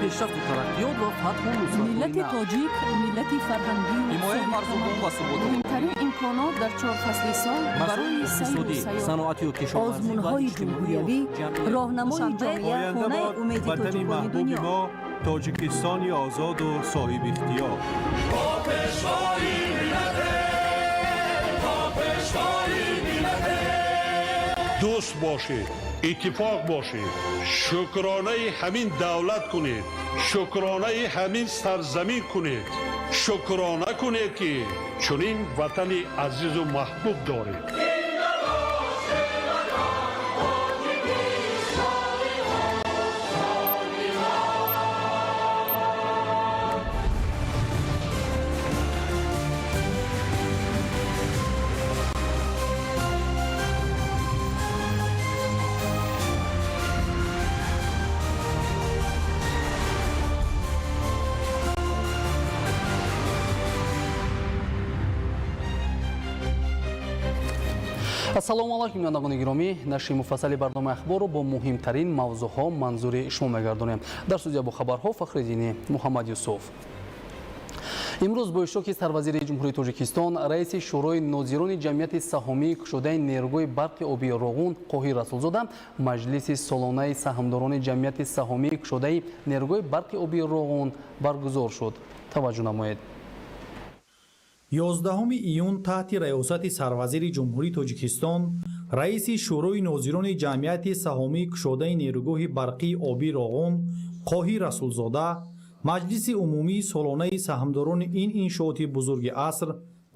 Пешрафту тараққиёт ва фатҳу нусратҳои Миллати нав. тоҷик миллати фарҳангию Ҳимояи марзубум ва суботу муҳимтарин имконот дар чор фасли сол барои масоили сайру иқтисодӣ, сайёҳат. саноатию кишоварзӣ ва Озмунҳои иҷтимоию ҷумҳуриявӣ, ҷамъиятӣ. роҳнамои Душанбе, ҷомеа, Оянда хонаи бод умеди ватани тоҷикони маҳбуби дунё. мо, Тоҷикистони озоду соҳибихтиёр. Дӯст бошед, иттифоқ бошед, шукронаи ҳамин давлат кунед, шукронаи ҳамин сарзамин кунед, шукрона кунед, ки чунин ватани азизу маҳбуб доред. Ассалому алайкум, бинандагони гиромӣ! Нашри муфассали барномаи ахборро бо муҳимтарин мавзӯъҳо манзури шумо мегардонем. Дар студия бо хабарҳо Фахриддини Муҳаммад Юсуф. Имрӯз бо иштироки сарвазири Ҷумҳурии Тоҷикистон, раиси Шӯрои нозирони ҷамъияти саҳомии кушодаи нерӯгоҳи барқи обии Роғун Қоҳир Расулзода маҷлиси солонаи саҳмдорони ҷамъияти саҳомии кушодаи нерӯгоҳи барқи обии Роғун баргузор шуд. Таваҷҷӯҳ намоед. 11 июн таҳти раёсати сарвазири Ҷумҳурии Тоҷикистон, раиси Шӯрои нозирони ҷамъияти саҳомии кушодаи нерӯгоҳи барқии обии Роғун Қоҳир Расулзода маҷлиси умумии солонаи саҳмдорони ин иншооти бузурги аср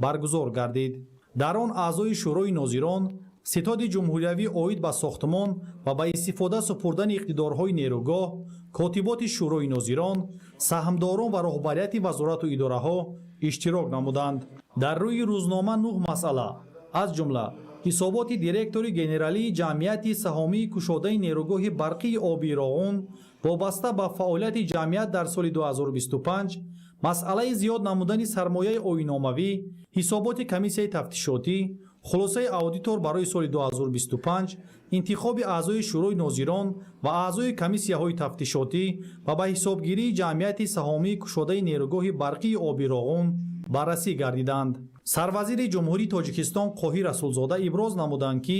баргузор гардид. Дар он аъзои Шӯрои нозирон, Ситоди ҷумҳуриявӣ оид ба сохтмон ва ба истифода супурдани иқтидорҳои нерӯгоҳ, котиботи Шӯрои нозирон, саҳмдорон ва роҳбарияти вазорату идораҳо иштирок намуданд. Дар рӯи рӯзнома нӯҳ масъала, аз ҷумла ҳисоботи директори генералии ҷамъияти саҳомии кушодаи нерӯгоҳи барқии обии Роғун вобаста ба фаъолияти ҷамъият дар соли 2025, масъалаи зиёд намудани сармояи оиномавӣ, ҳисоботи комиссияи тафтишотӣ, хулосаи аудитор барои соли 2025, интихоби аъзои Шӯрои нозирон ва аъзои комиссияҳои тафтишотӣ ва ба ҳисобгирии ҷамъияти саҳомии кушодаи нерӯгоҳи барқии обии Роғун баррасӣ гардиданд. Сарвазири Ҷумҳурии Тоҷикистон Қоҳир Расулзода иброз намуданд, ки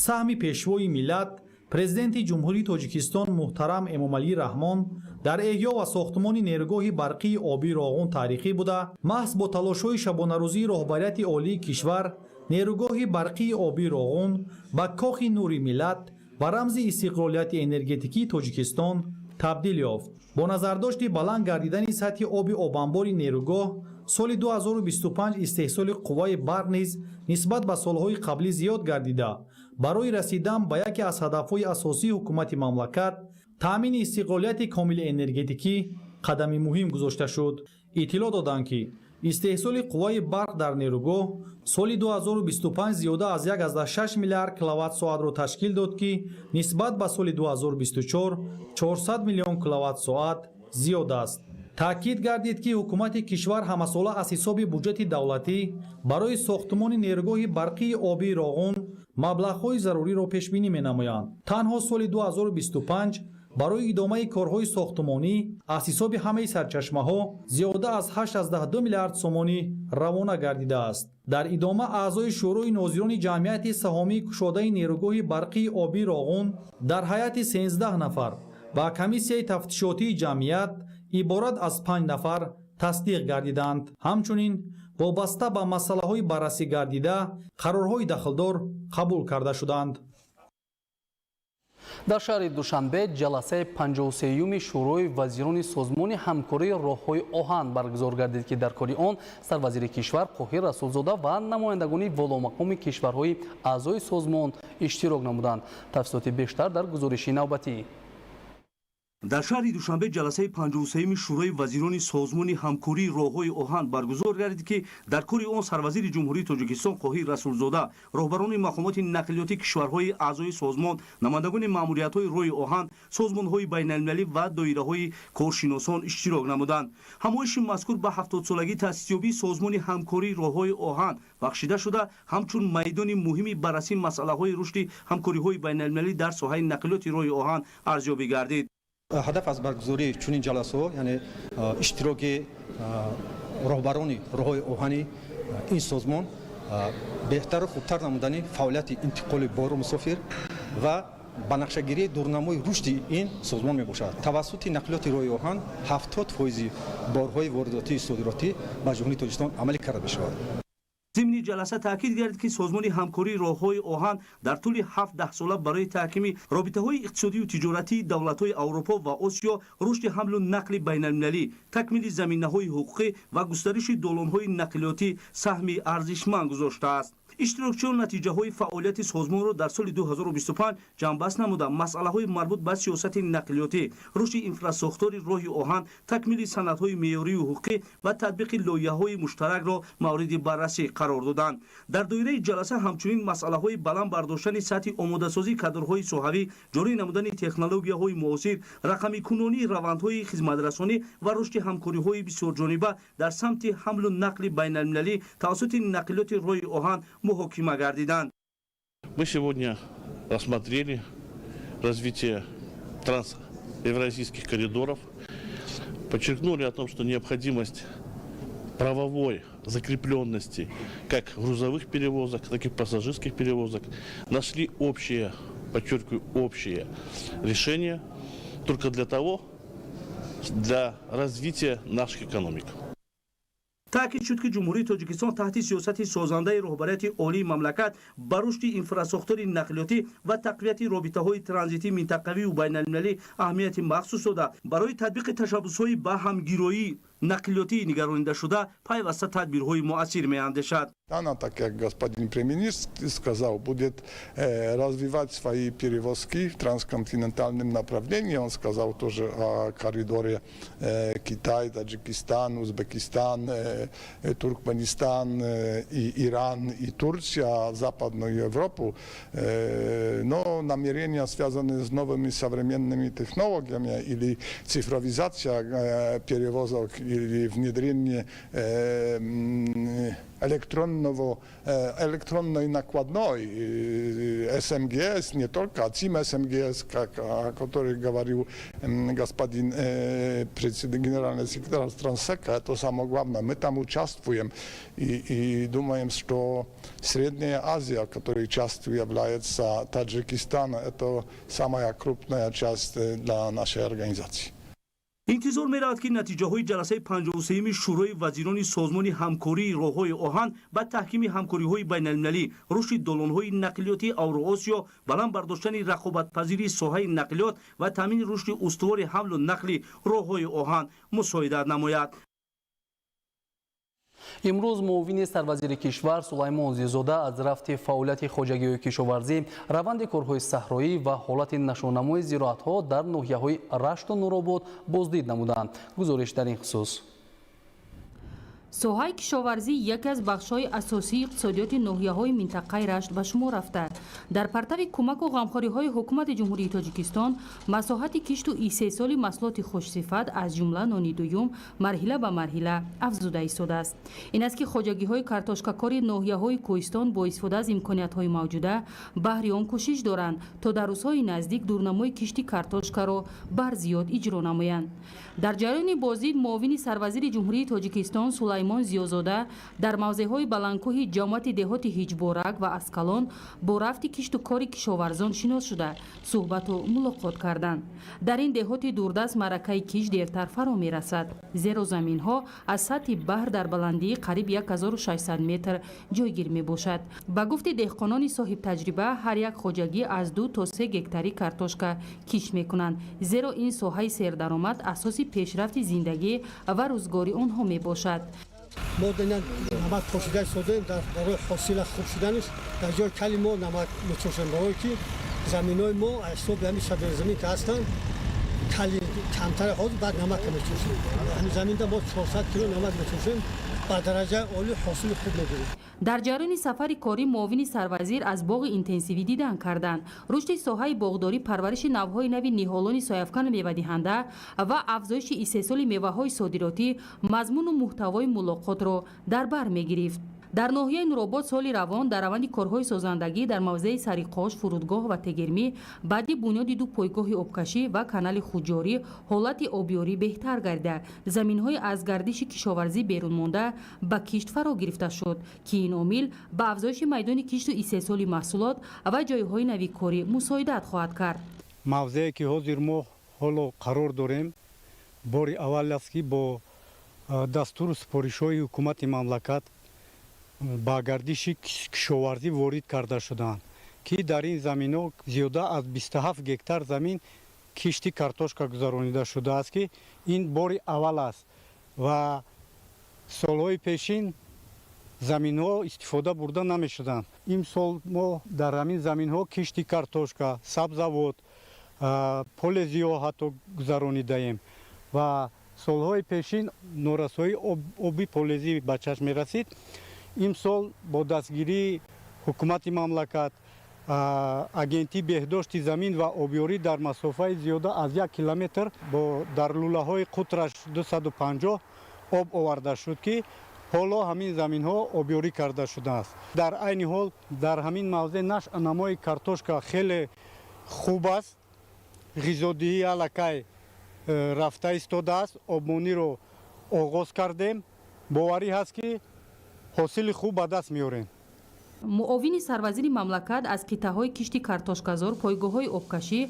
саҳми Пешвои миллат, Президенти Ҷумҳурии Тоҷикистон муҳтарам Эмомалӣ Раҳмон дар эҳё ва сохтмони нерӯгоҳи барқии обии Роғун таърихӣ буда, маҳз бо талошҳои шабонарӯзии роҳбарияти олии кишвар нерӯгоҳи барқии обии Роғун ба кохи нури миллат ва рамзи истиқлолияти энергетикии Тоҷикистон табдил ёфт. Бо назардошти баланд гардидани сатҳи оби обанбори нерӯгоҳ соли 2025 истеҳсоли қувваи барқ низ нисбат ба солҳои қаблӣ зиёд гардида, барои расидан ба яке аз ҳадафҳои асосии ҳукумати мамлакат, таъмини истиқлолияти комили энергетикӣ, қадами муҳим гузошта шуд. Иттилоъ доданд, ки истеҳсоли қувваи барқ дар нерӯгоҳ соли 2025 зиёда аз 1,6 миллиард киловатт-соатро ташкил дод, ки нисбат ба соли 2024 400 миллион киловатт-соат зиёд аст. Таъкид гардид, ки ҳукумати кишвар ҳамасола аз ҳисоби буҷети давлатӣ барои сохтмони нерӯгоҳи барқии обии Роғун маблағҳои заруриро пешбинӣ менамоянд. Танҳо соли 2025 барои идомаи корҳои сохтмонӣ аз ҳисоби ҳамаи сарчашмаҳо зиёда аз 8,2 миллиард сомонӣ равона гардидааст. Дар идома аъзои Шӯрои нозирони ҷамъияти саҳомии кушодаи нерӯгоҳи барқии обии Роғун дар ҳайати 13 нафар ва комиссияи тафтишотии ҷамъият иборат аз 5 нафар тасдиқ гардиданд. Ҳамчунин вобаста ба масъалаҳои баррасӣ гардида қарорҳои дахлдор қабул карда шуданд. Дар шаҳри Душанбе ҷаласаи 53-юми Шӯрои вазирони Созмони ҳамкории роҳҳои оҳан баргузор гардид, ки дар кори он сарвазири кишвар Қоҳир Расулзода ва намояндагони воломақоми кишварҳои аъзои созмон иштирок намуданд. Тафсилоти бештар дар гузориши навбатӣ. Дар шаҳри Душанбе ҷаласаи 53-юми Шӯрои вазирони Созмони ҳамкории роҳҳои оҳан баргузор гардид, ки дар кори он сарвазири Ҷумҳурии Тоҷикистон Қоҳир Расулзода, роҳбарони мақомоти нақлиёти кишварҳои аъзои созмон, намояндагони маъмуриятҳои роҳи оҳан, созмонҳои байналмилалӣ ва доираҳои коршиносон иштирок намуданд. Ҳамоиши мазкур ба 70-солагии таъсисёбии Созмони ҳамкории роҳҳои оҳан бахшида шуда, ҳамчун майдони муҳими баррасии масъалаҳои рушди ҳамкориҳои байналмилалӣ дар соҳаи нақлиёти роҳи оҳан арзёбӣ гардид. Ҳадаф аз баргузории чунин ҷаласаҳо, яъне иштироки роҳбарони роҳҳои оҳани ин созмон, беҳтару хубтар намудани фаъолияти интиқоли бору мусофир ва ба нақшагирии дурнамои рушди ин созмон мебошад. Тавассути нақлиёти роҳи оҳан 70 фоизи борҳои воридотии содиротӣ ба Ҷумҳурии Тоҷикистон амалӣ карда мешавад. Зимни ҷаласа таъкид гардид, ки Созмони ҳамкории роҳҳои оҳан дар тӯли ҳафт даҳсола барои таҳкими робитаҳои иқтисодию тиҷоратии давлатҳои Аврупо ва Осиё, рушди ҳамлу нақли байналмилалӣ, такмили заминаҳои ҳуқуқӣ ва густариши долонҳои нақлиётӣ саҳми арзишманд гузоштааст. Иштирокчиён натиҷаҳои фаъолияти созмонро дар соли 2025 ҷамъбаст намуда, масъалаҳои марбут ба сиёсати нақлиётӣ, рушди инфрасохтори роҳи оҳан, такмили санадҳои меъёрию ҳуқуқӣ ва татбиқи лоиҳаҳои муштаракро мавриди баррасӣ қарор доданд. Дар доираи ҷаласа ҳамчунин масъалаҳои баланд бардоштани сатҳи омодасозии кадрҳои соҳавӣ, ҷорӣ намудани технологияҳои муосир, рақамикунонии равандҳои хизматрасонӣ ва рушди ҳамкориҳои бисёрҷониба дар самти ҳамлу нақли байналмилалӣ тавассути нақлиёти роҳи оҳан муҳокима гардиданд. Мы сегодня рассмотрели развитие трансевразийских коридоров, подчеркнули о том, что необходимость правовой закрепленности как грузовых перевозок, так и пассажирских перевозок, нашли общее, подчеркиваю, общее решение только для того, для развития наших экономик. Таъкид шуд, ки Ҷумҳурии Тоҷикистон таҳти сиёсати созандаи роҳбарияти олии мамлакат ба рушди инфрасохтори нақлиётӣ ва тақвияти робитаҳои транзитии минтақавию байналмилалӣ аҳамияти махсус дода, барои татбиқи ташаббусҳои ба ҳамгироии нақлиётӣ нигаронидашуда пайваста тадбирҳои муассир меандешад. Она, так как господин премьер-министр сказал, будет развивать свои перевозки в трансконтинентальном направлении. Он сказал тоже о коридоре Китай, Таджикистан, Узбекистан, Туркменистан, и Иран, и Турция, Западную Европу. Но намерения, связанные с новыми современными технологиями, или цифровизация перевозок, или внедрение электронной накладной СМГС, не только ЦИМ СМГС, как, о которой говорил господин генеральный секретарь Транссека, это самое главное. Мы там участвуем и думаем, что Средняя Азия, которой частью является Таджикистан, это самая крупная часть для нашей организации. Интизор меравад, ки натиҷаҳои ҷаласаи 53-юми Шӯрои вазирони Созмони ҳамкории роҳҳои оҳан ба таҳкими ҳамкориҳои байналмилалӣ, рушди долонҳои нақлиётии Авроосиё, баланд бардоштани рақобатпазирии соҳаи нақлиёт ва таъмини рушди устувори ҳамлу нақли роҳҳои оҳан мусоидат намояд. Имрӯз муовини сарвазири кишвар Сулаймон Зиёзода аз рафти фаъолияти хоҷагиҳои кишоварзӣ, раванди корҳои саҳроӣ ва ҳолати нашъунамои зироатҳо дар ноҳияҳои Рашту Нуробод боздид намуданд. Гузориш дар ин хусус. Соҳаи кишоварзӣ яке аз бахшҳои асосии иқтисодиёти ноҳияҳои минтақаи Рашт ба шумор рафта, дар партави кӯмаку ғамхориҳои Ҳукумати Ҷумҳурии Тоҷикистон масоҳати кишту истеҳсоли маҳсулоти хушсифат, аз ҷумла нони дуюм, марҳила ба марҳила афзуда истодааст. Ин аст, ки хоҷагиҳои картошкакори ноҳияҳои кӯҳистон бо истифода аз имкониятҳои мавҷуда баҳри он кӯшиш доранд, то дар рӯзҳои наздик дурнамои кишти картошкаро барзиёд иҷро намоянд. Дар ҷараёни боздид муовини сарвазири Ҷумҳурии Тоҷикистон Сулаймон Зиёзода дар мавзеъҳои баландкӯҳи ҷамоати деҳоти Ҳиҷборак ва Аскалон бо рафти кишту кори кишоварзон шинос шуда, суҳбату мулоқот карданд. Дар ин деҳоти дурдаст маъракаи кишт дертар фаро мерасад, зеро заминҳо аз сатҳи баҳр дар баландии қариб 1600 метр ҷойгир мебошад. Ба гуфти деҳқонони соҳибтаҷриба, ҳар як хоҷагӣ аз 2 то 3 гектари картошка кишт мекунанд, зеро ин соҳаи сердаромад асоси пешрафти зиндагӣ ва рӯзгори онҳо мебошад. Мо намак пошида истодем барои ҳосила хуб шуданаш. Дар ҷои кали мо намак мечошем, барое ки заминҳои мо аз ҳисоби ҳамин шаберзамин ки ҳастанд, кали камтаре. Ҳозир баъд намака мечошем. Ҳамин заминда мо 400 кило намак мечошем, ба дараҷаи олӣ ҳосили хуб мегирем. Дар ҷараёни сафари корӣ муовини сарвазир аз боғи интенсивӣ дидан карданд. Рушди соҳаи боғдорӣ, парвариши навъҳои нави ниҳолони сояафкану мевадиҳанда ва афзоиши истеҳсоли меваҳои содиротӣ мазмуну муҳтавои мулоқотро дар бар мегирифт. Дар ноҳияи Нуробод соли равон дар раванди корҳои созандагӣ дар мавзеи Сариқош, фурудгоҳ ва Тегермӣ баъди бунёди ду пойгоҳи обкашӣ ва канали худҷорӣ ҳолати обёрӣ беҳтар гардида, заминҳои аз гардиши кишоварзӣ берун монда ба кишт фаро гирифта шуд, ки ин омил ба афзоиши майдони кишту истеҳсоли маҳсулот ва ҷойҳои нави корӣ мусоидат хоҳад кард. Мавзее, ки ҳозир мо ҳоло қарор дорем, бори аввал аст, ки бо дастуру супоришҳои ҳукумати мамлакат ба гардиши кишоварзӣ ворид карда шуданд, ки дар ин заминҳо зиёда аз 27 гектар замин кишти картошка гузаронида шудааст, ки ин бори аввал аст ва солҳои пешин заминҳо истифода бурда намешуданд. Имсол мо дар ҳамин заминҳо кишти картошка, сабзавот, полезиҳо ҳатто гузаронидаем ва солҳои пешин норасоии оби полезӣ ба чашм мерасид. Имсол бо дастгирии ҳукумати мамлакат, Агентии беҳдошти замин ва обёрӣ дар масофаи зиёда аз 1 километр бо дар лӯлаҳои қутраш 250 об оварда шуд, ки ҳоло ҳамин заминҳо обёрӣ карда шудааст. Дар айни ҳол дар ҳамин мавзеъ нашъунамои картошка хеле хуб аст, ғизодиҳӣ аллакай рафта истодааст, обмониро оғоз кардем. Боварӣ ҳаст, ки ҳосили хуб ба даст меорем. Муовини сарвазири мамлакат аз қитъаҳои кишти картошказор, пойгоҳҳои обкашӣ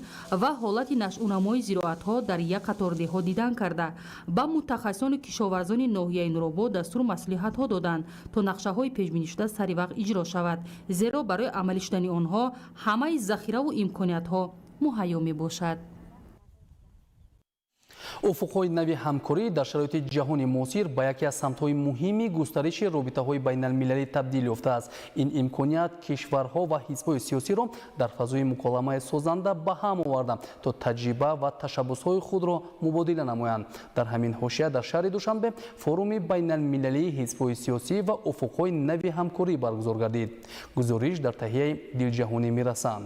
ва ҳолати нашъунамои зироатҳо дар як қатор деҳот дидан карда, ба мутахассисону кишоварзони ноҳияи Нуробод дастуру маслиҳатҳо доданд, то нақшаҳои пешбинишуда сари вақт иҷро шавад, зеро барои амалӣ шудани онҳо ҳамаи захираву имкониятҳо муҳайё мебошад. Уфуқҳои нави ҳамкорӣ дар шароити ҷаҳони муосир ба яке аз самтҳои муҳими густариши робитаҳои байналмилалӣ табдил ёфтааст. Ин имконият кишварҳо ва ҳизбҳои сиёсиро дар фазои муколамаи созанда ба ҳам оварда, то таҷриба ва ташаббусҳои худро мубодила намоянд. Дар ҳамин ҳошия дар шаҳри Душанбе форуми байналмилалии ҳизбҳои сиёсӣ ва уфуқҳои нави ҳамкорӣ баргузор гардид. Гузориш дар таҳияи Дилҷаҳонӣ Мирасан.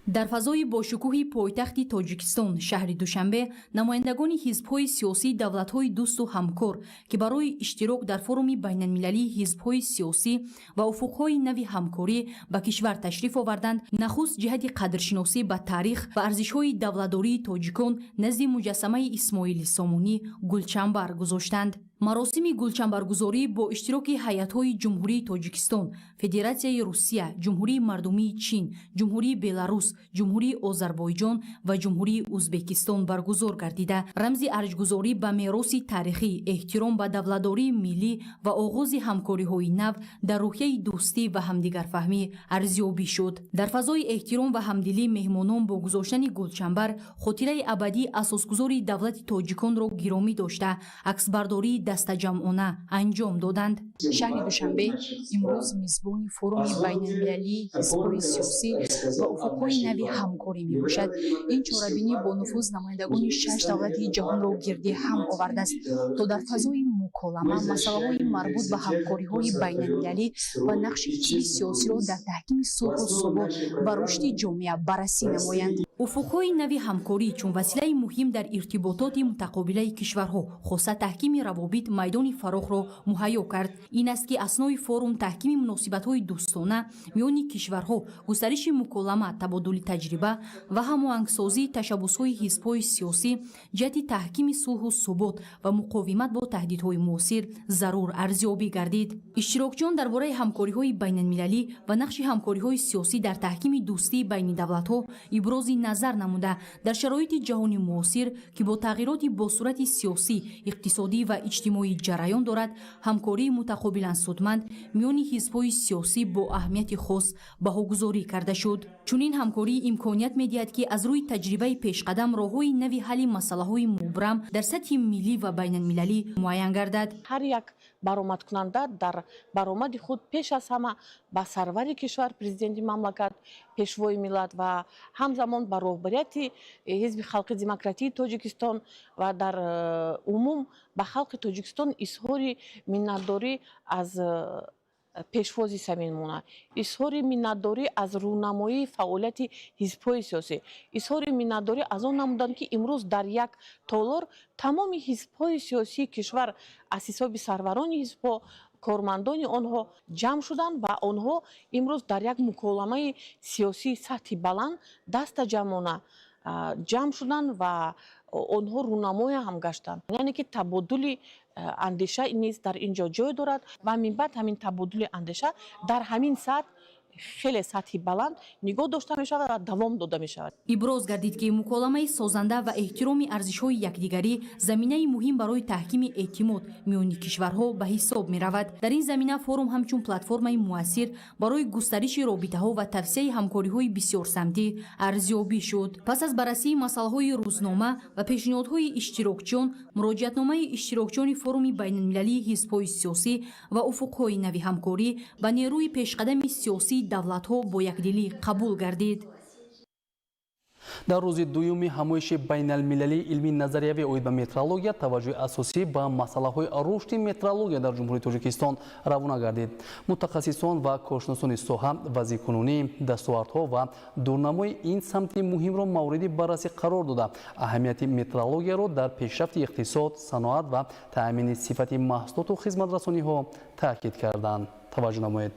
Дар фазои бошукӯҳи пойтахти Тоҷикистон, шаҳри Душанбе, намояндагони ҳизбҳои сиёсии давлатҳои дӯсту ҳамкор, ки барои иштирок дар форуми байналмилалии ҳизбҳои сиёсӣ ва уфуқҳои нави ҳамкорӣ ба кишвар ташриф оварданд, нахуст ҷиҳати қадршиносӣ ба таърих ва арзишҳои давлатдории тоҷикон назди муҷассамаи Исмоили Сомонӣ гулчамбар гузоштанд. Маросими гулчамбаргузорӣ бо иштироки ҳайатҳои Ҷумҳурии Тоҷикистон, Федератсияи Русия, Ҷумҳурии Мардумии Чин, Ҷумҳурии Беларус, Ҷумҳурии Озарбойҷон ва Ҷумҳурии Узбекистон баргузор гардида, рамзи арҷгузорӣ ба мероси таърихӣ, эҳтиром ба давлатдории миллӣ ва оғози ҳамкориҳои нав дар рӯҳияи дӯстӣ ва ҳамдигарфаҳмӣ арзёбӣ шуд. Дар фазои эҳтиром ва ҳамдилӣ меҳмонон бо гузоштани гулчамбар хотираи абадии асосгузори давлати тоҷиконро гиромӣ дошта, аксбардории дастаҷамъона анҷом доданд. Шаҳри Душанбе имрӯз мизбони форуми байналмилалии ҳизбҳои сиёсӣ ва уфуқҳои нави ҳамкорӣ мебошад. Ин чорабинӣ бонуфуз намояндагони шаш давлати ҷаҳонро гирди ҳам овардааст, то дар фазои муколама масъалаҳои марбут ба ҳамкориҳои байналмилалӣ ва нақши ҳизби сиёсиро дар таҳкими сулҳу субот ва рушди ҷомеа баррасӣ намоянд. Уфуқҳои нави ҳамкорӣ чун василаи муҳим дар иртибототи мутақобилаи кишварҳо, хоса таҳкими равобит, майдони фарохро муҳайё кард. Ин аст, ки аснои форум таҳкими муносибатҳои дӯстона миёни кишварҳо, густариши муколама, табодули таҷриба ва ҳамоҳангсозии ташаббусҳои ҳизбҳои сиёсӣ ҷиҳати таҳкими сулҳу субот ва муқовимат бо таҳдидҳои муосир зарур арзёбӣ гардид. Иштирокчиён дар бораи ҳамкориҳои байналмилалӣ ва нақши ҳамкориҳои сиёсӣ дар таҳкими дӯстии байни давлатҳо ибрози назар намуда, дар шароити ҷаҳони муосир, ки бо тағйироти босуръати сиёсӣ, иқтисодӣ ва иҷтимоӣ ҷараён дорад, ҳамкории мутақобилан судманд миёни ҳизбҳои сиёсӣ бо аҳамияти хос баҳогузорӣ карда шуд. Чунин ҳамкорӣ имконият медиҳад, ки аз рӯи таҷрибаи пешқадам роҳҳои нави ҳалли масъалаҳои мубрам дар сатҳи миллӣ ва байналмилалӣ муайян гардад. Ҳар як баромадкунанда дар баромади худ пеш аз ҳама ба сарвари кишвар, президенти мамлакат, пешвои миллат ва ҳамзамон ба роҳбарияти Ҳизби халқи демократии Тоҷикистон ва дар умум ба халқи Тоҷикистон изҳори миннатдорӣ аз пешвози самимона, изҳори миннатдорӣ аз рӯнамоии фаъолияти ҳизбҳои сиёсӣ, изҳори миннатдорӣ аз он намуданд, ки имрӯз дар як толор тамоми ҳизбҳои сиёсии кишвар аз ҳисоби сарварони ҳизбҳо, Кормандони онҳо ҷамъ шуданд ва онҳо имрӯз дар як муколамаи сиёсии сатҳи баланд дастаҷамъона ҷамъ шуданд ва онҳо рӯнамоя ҳам гаштанд. Яъне ки табодули андеша низ дар ин ҷо ҷой дорад ва минбаъд ҳамин табодули андеша дар ҳамин сатҳ, хеле сатҳи баланд нигоҳ дошта мешавад ва давом дода мешавад. Иброз гардид, ки муколамаи созанда ва эҳтироми арзишҳои якдигарӣ заминаи муҳим барои таҳкими эътимод миёни кишварҳо ба ҳисоб меравад. Дар ин замина форум ҳамчун платформаи муассир барои густариши робитаҳо ва тавсеаи ҳамкориҳои бисёрсамтӣ арзёбӣ шуд. Пас аз баррасии масъалаҳои рӯзнома ва пешниҳодҳои иштирокчиён, муроҷиатномаи иштирокчиёни форуми байналмилалии ҳизбҳои сиёсӣ ва уфуқҳои нави ҳамкорӣ ба нерӯи пешқадами сиёсии давлатҳо бо якдилӣ қабул гардид. Дар рӯзи дуюми ҳамоиши байналмилалии илмии назариявӣ оид ба метрология таваҷҷӯҳи асосӣ ба масъалаҳои рушди метрология дар Ҷумҳурии Тоҷикистон равона гардид. Мутахассисон ва коршиносони соҳа вазъи кунунӣ, дастовардҳо ва дурнамои ин самти муҳимро мавриди баррасӣ қарор дода, аҳамияти метрологияро дар пешрафти иқтисод, саноат ва таъмини сифати маҳсулоту хизматрасониҳо таъкид карданд. Таваҷҷӯҳ намоед.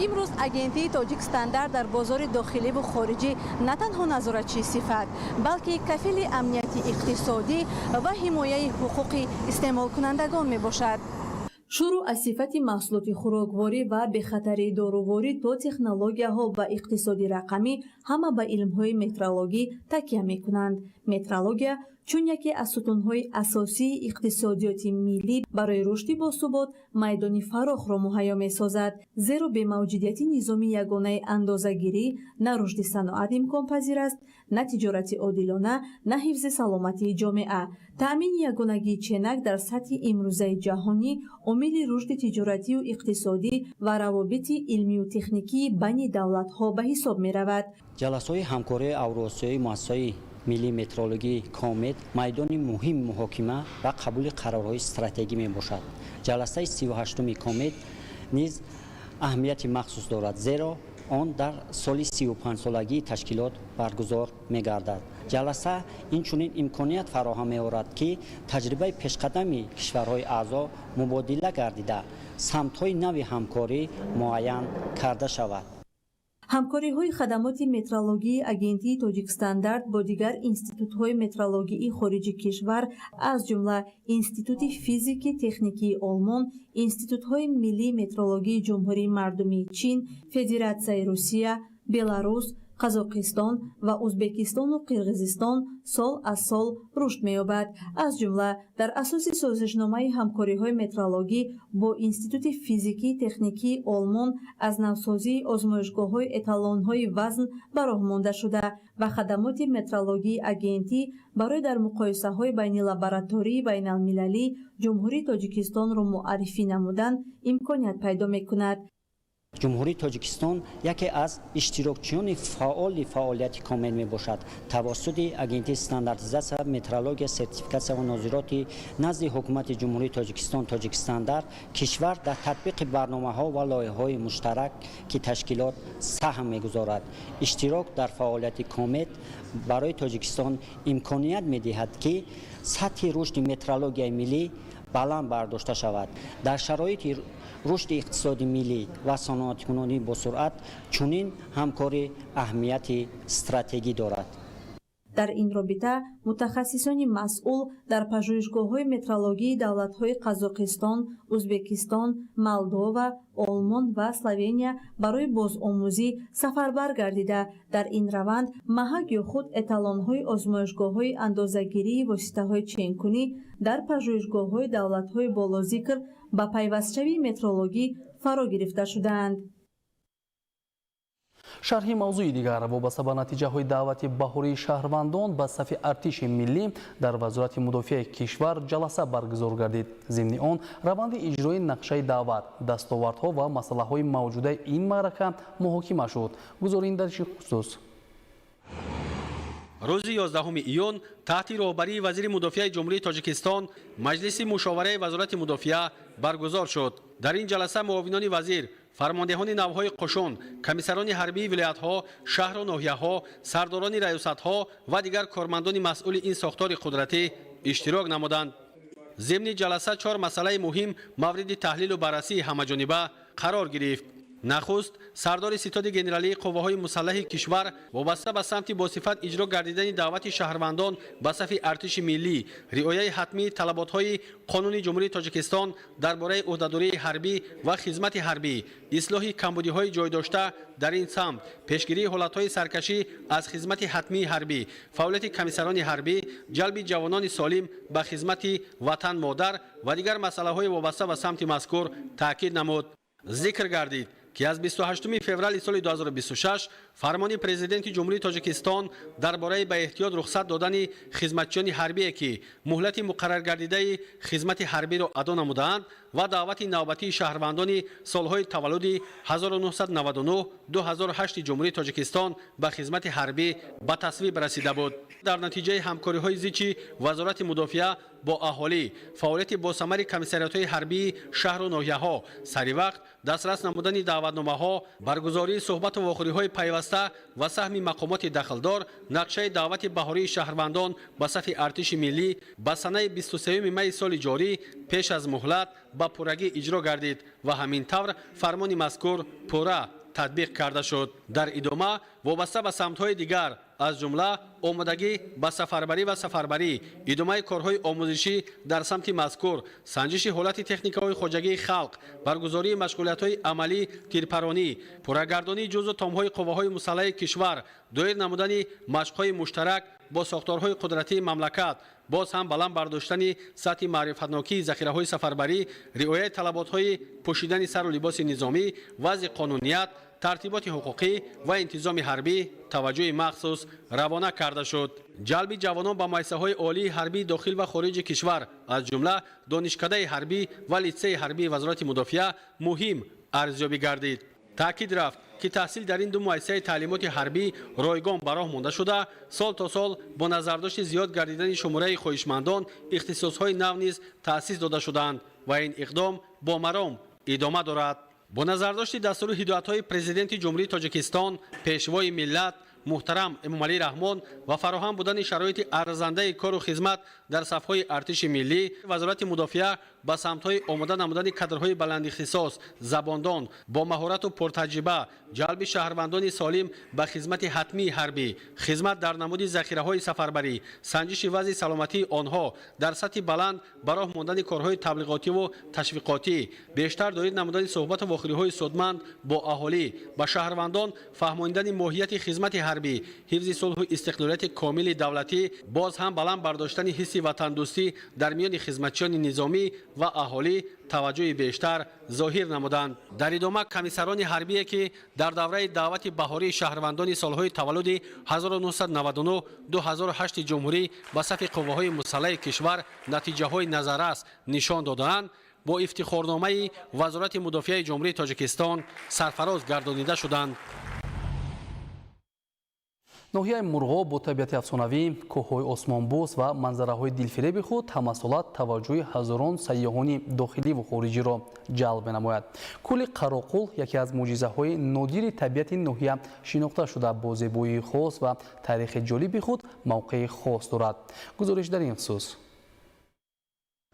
Имрӯз Агентии Тоҷикстандарт дар бозори дохиливу хориҷӣ на танҳо назоратчии сифат, балки кафили амнияти иқтисодӣ ва ҳимояи ҳуқуқи истеъмолкунандагон мебошад. Шурӯъ аз сифати маҳсулоти хӯрокворӣ ва бехатарии доруворӣ то технологияҳо ва иқтисоди рақамӣ, ҳама ба илмҳои метрологӣ такя мекунанд. Метрология чун яке аз сутунҳои асосии иқтисодиёти миллӣ барои рушди босубот майдони фарохро муҳайё месозад, зеро бемавҷудияти низоми ягонаи андозагирӣ на рушди саноат имконпазир аст, на тиҷорати одилона, на ҳифзи саломатии ҷомеа. Таъмини ягонагии ченак дар сатҳи имрӯзаи ҷаҳонӣ омили рушди тиҷоратию иқтисодӣ ва равобити илмию техникии байни давлатҳо ба ҳисоб меравад. Ҷаласаҳои ҳамкории авруосиёии муассисаи миллии метрологии Комет майдони муҳими муҳокима ва қабули қарорҳои стратегӣ мебошад. Ҷаласаи 38-уми Комет низ аҳамияти махсус дорад, зеро он дар соли 35-солагии ташкилот баргузор мегардад. Ҷаласа инчунин имконият фароҳам меорад, ки таҷрибаи пешқадами кишварҳои аъзо мубодила гардида, самтҳои нави ҳамкорӣ муайян карда шавад. Ҳамкориҳои хадамоти метрологии Агентии Тоҷикстандарт бо дигар институтҳои метрологии хориҷи кишвар, аз ҷумла Институти физики техникии Олмон, институтҳои миллии метрологии Ҷумҳурии Мардумии Чин, Федератсияи Русия, Беларус, Қазоқистон ва Узбекистону Қирғизистон сол аз сол рушд меёбад. Аз ҷумла дар асоси созишномаи ҳамкориҳои метрологӣ бо Институти физикии техникии Олмон аз навсозии озмоишгоҳҳои эталонҳои вазн ба роҳ монда шуда ва хадамоти метрологии агентӣ барои дар муқоисаҳои байнилаборатории байналмилалӣ Ҷумҳурии Тоҷикистонро муаррифӣ намудан имконият пайдо мекунад. Ҷумҳурии Тоҷикистон яке аз иштирокчиёни фаъоли фаъолияти Комет мебошад. Тавассути Агентии стандартизатсия, метрология, сертификатсия ва нозироти назди Ҳукумати Ҷумҳурии Тоҷикистон Тоҷикстандарт кишвар дар татбиқи барномаҳо ва лоиҳаҳои муштарак ки ташкилот саҳм мегузорад. Иштирок дар фаъолияти Комет барои Тоҷикистон имконият медиҳад, ки сатҳи рушди метрологияи миллӣ баланд бардошта шавад. Дар шароити рушди иқтисоди миллӣ ва саноаткунонӣ босуръат чунин ҳамкорӣ аҳамияти стратегӣ дорад. Дар ин робита мутахассисони масъул дар пажӯҳишгоҳҳои метрологии давлатҳои Қазоқистон, Узбекистон, Молдова, Олмон ва Словения барои бозомӯзӣ сафарбар гардида, дар ин раванд маҳак ё худ эталонҳои озмоишгоҳҳои андозагирии воситаҳои ченкунӣ дар пажӯҳишгоҳҳои давлатҳои болозикр ба пайвастшавии метрологӣ фаро гирифта шудаанд. Шарҳи мавзӯи дигар: вобаста ба натиҷаҳои даъвати баҳории шаҳрвандон ба сафи артиши миллӣ дар Вазорати мудофиаи кишвар ҷаласа баргузор гардид. Зимни он раванди иҷрои нақшаи даъват, дастовардҳо ва масъалаҳои мавҷудаи ин маърака муҳокима шуд. Гузорин дар хусус. Рӯзи 11 июн таҳти роҳбарии вазири мудофиаи Ҷумҳурии Тоҷикистон маҷлиси мушовараи Вазорати мудофиа баргузор шуд. Дар ин ҷаласа муовинони вазир, фармондеҳони навҳои қушун, комиссарони ҳарбии вилоятҳо, шаҳру ноҳияҳо, сардорони раёсатҳо ва дигар кормандони масъули ин сохтори қудратӣ иштирок намуданд. Зимни ҷаласа чор масъалаи муҳим мавриди таҳлилу баррасии ҳамаҷониба қарор гирифт. Нахуст, сардори ситоди генералии қувваҳои мусаллаҳи кишвар вобаста ба самти босифат иҷро гардидани даъвати шаҳрвандон ба сафи артиши миллӣ, риояи ҳатмии талаботҳои Қонуни Ҷумҳурии Тоҷикистон дар бораи ӯҳдадории ҳарбӣ ва хизмати ҳарбӣ, ислоҳи камбудиҳои ҷойдошта дар ин самт, пешгирии ҳолатҳои саркашӣ аз хизмати ҳатмии ҳарбӣ, фаъолияти комиссарони ҳарбӣ, ҷалби ҷавонони солим ба хизмати ватан модар ва дигар масъалаҳои вобаста ба самти мазкур таъкид намуд. Зикр гардид, ки аз 28 феврали соли 2026 фармони Президенти Ҷумҳурии Тоҷикистон дар бораи ба эҳтиёт рухсат додани хизматчиёни ҳарбие, ки муҳлати муқарраргардидаи хизмати ҳарбиро адо намудаанд, ва даъвати навбатии шаҳрвандони солҳои таваллуди 1999 2008 Ҷумҳурии Тоҷикистон ба хизмати ҳарбӣ ба тасвиб расида буд. Дар натиҷаи ҳамкориҳои зичи Вазорати мудофиа бо аҳолӣ, фаъолияти босамари комиссариятҳои ҳарбии шаҳру ноҳияҳо, саривақт дастрас намудани даъватномаҳо, баргузории суҳбату вохӯриҳои пайваста ва саҳми мақомоти дахлдор, нақшаи даъвати баҳории шаҳрвандон ба сафи артиши миллӣ ба санаи 23 майи соли ҷорӣ пеш аз муҳлат ба пуррагӣ иҷро гардид ва ҳамин тавр фармони мазкур пурра татбиқ карда шуд. Дар идома вобаста ба самтҳои дигар, аз ҷумла омодагӣ ба сафарбарӣ ва сафарбарӣ, идомаи корҳои омӯзишӣ дар самти мазкур, санҷиши ҳолати техникаҳои хоҷагии халқ, баргузории машғулиятҳои амалӣ тирпаронӣ, пуррагардонии ҷузъу томҳои қувваҳои мусаллаҳи кишвар, доир намудани машқҳои муштарак бо сохторҳои қудратии мамлакат, боз ҳам баланд бардоштани сатҳи маърифатнокии захираҳои сафарбарӣ, риояи талаботҳои пӯшидани сару либоси низомӣ, вазъи қонуният, тартиботи ҳуқуқӣ ва интизоми ҳарбӣ таваҷҷӯҳи махсус равона карда шуд. Ҷалби ҷавонон ба муассисаҳои олии ҳарбии дохил ва хориҷи кишвар, аз ҷумла Донишкадаи ҳарбӣ ва Литсейи ҳарбии Вазорати мудофиа муҳим арзёбӣ гардид. Таъкид рафт, ки таҳсил дар ин ду муассисаи таълимоти ҳарбӣ ройгон ба роҳ монда шуда, сол то сол бо назардошти зиёд гардидани шумораи хоҳишмандон ихтисосҳои нав низ таъсис дода шудаанд ва ин иқдом бо маром идома дорад. Бо назардошти дастуру ҳидоятҳои Президенти Ҷумҳурии Тоҷикистон, Пешвои миллат, муҳтарам Эмомалӣ Раҳмон ва фароҳам будани шароити арзандаи кору хизмат дар сафҳои артиши миллӣ, Вазорати мудофиа ба самтҳои омода намудани кадрҳои баландихтисос, забондон, бо маҳорату пуртаҷриба, ҷалби шаҳрвандони солим ба хизмати ҳатмии ҳарбӣ, хизмат дар намуди захираҳои сафарбарӣ, санҷиши вазъи саломатии онҳо, дар сатҳи баланд ба роҳ мондани корҳои таблиғотиву ташвиқотӣ, бештар доир намудани суҳбату вохӯриҳои судманд бо аҳолӣ, ба шаҳрвандон фаҳмонидани моҳияти хизмати ҳарбӣ, ҳифзи сулҳу истиқлолияти комили давлатӣ, боз ҳам баланд бардоштани ҳисси ватандӯстӣ дар миёни хизматчиёни низомӣ ва аҳолӣ таваҷҷӯҳи бештар зоҳир намуданд. Дар идома комиссарони ҳарбие, ки дар давраи даъвати баҳории шаҳрвандони солҳои таваллуди 1999 2008 ҷумҳурӣ ба сафи қувваҳои мусаллаҳи кишвар натиҷаҳои назаррас нишон додаанд, бо ифтихорномаи Вазорати мудофиаи Ҷумҳурии Тоҷикистон сарфароз гардонида шуданд. Ноҳияи Мурғоб бо табиати афсонавӣ, кӯҳҳои осмонбӯс ва манзараҳои дилфиреби худ ҳамасола таваҷҷӯҳи ҳазорон сайёҳони дохилӣ ва хориҷиро ҷалб менамояд. Кӯли Қароқул яке аз мӯъҷизаҳои нодири табиати ноҳия шинохта шуда, бо зебоии хос ва таърихи ҷолиби худ мавқеи хос дорад. Гузориш дар ин хусус.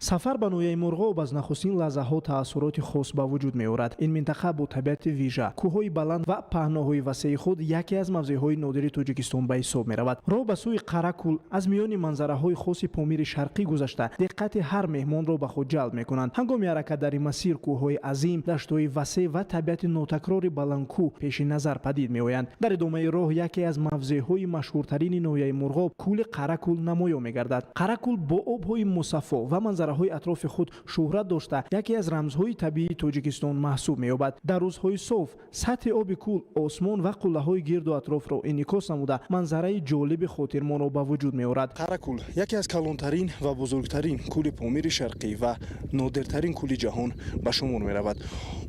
Сафар ба ноҳияи Мурғоб аз нахустин лаҳзаҳо таассуроти хос ба вуҷуд меорад. Ин минтақа бо табиати вижа, кӯҳҳои баланд ва паҳноҳои васеи худ яке аз мавзеъҳои нодири Тоҷикистон ба ҳисоб меравад. Роҳ ба сӯи Қаракул аз миёни манзараҳои хоси Помири Шарқӣ гузашта, диққати ҳар меҳмонро ба худ ҷалб мекунанд. Ҳангоми ҳаракат дар ин масир кӯҳҳои азим, даштҳои васеъ ва табиати нотакрори баландкӯҳ пеши назар падид меоянд. Дар идомаи роҳ яке аз мавзеъҳои машҳуртарини ноҳияи Мурғоб, кӯли Қаракул намоён мегардад. Қаракул бо обҳои мусаффо ва манзараҳои атрофи худ шӯҳрат дошта, яке аз рамзҳои табиии Тоҷикистон маҳсуб меёбад. Дар рӯзҳои соф сатҳи оби кӯл осмон ва қуллаҳои гирду атрофро инъикос намуда, манзараи ҷолиби хотирмонро ба вуҷуд меорад. Қаракул яке аз калонтарин ва бузургтарин кӯли Помири Шарқӣ ва нодиртарин кӯли ҷаҳон ба шумор меравад.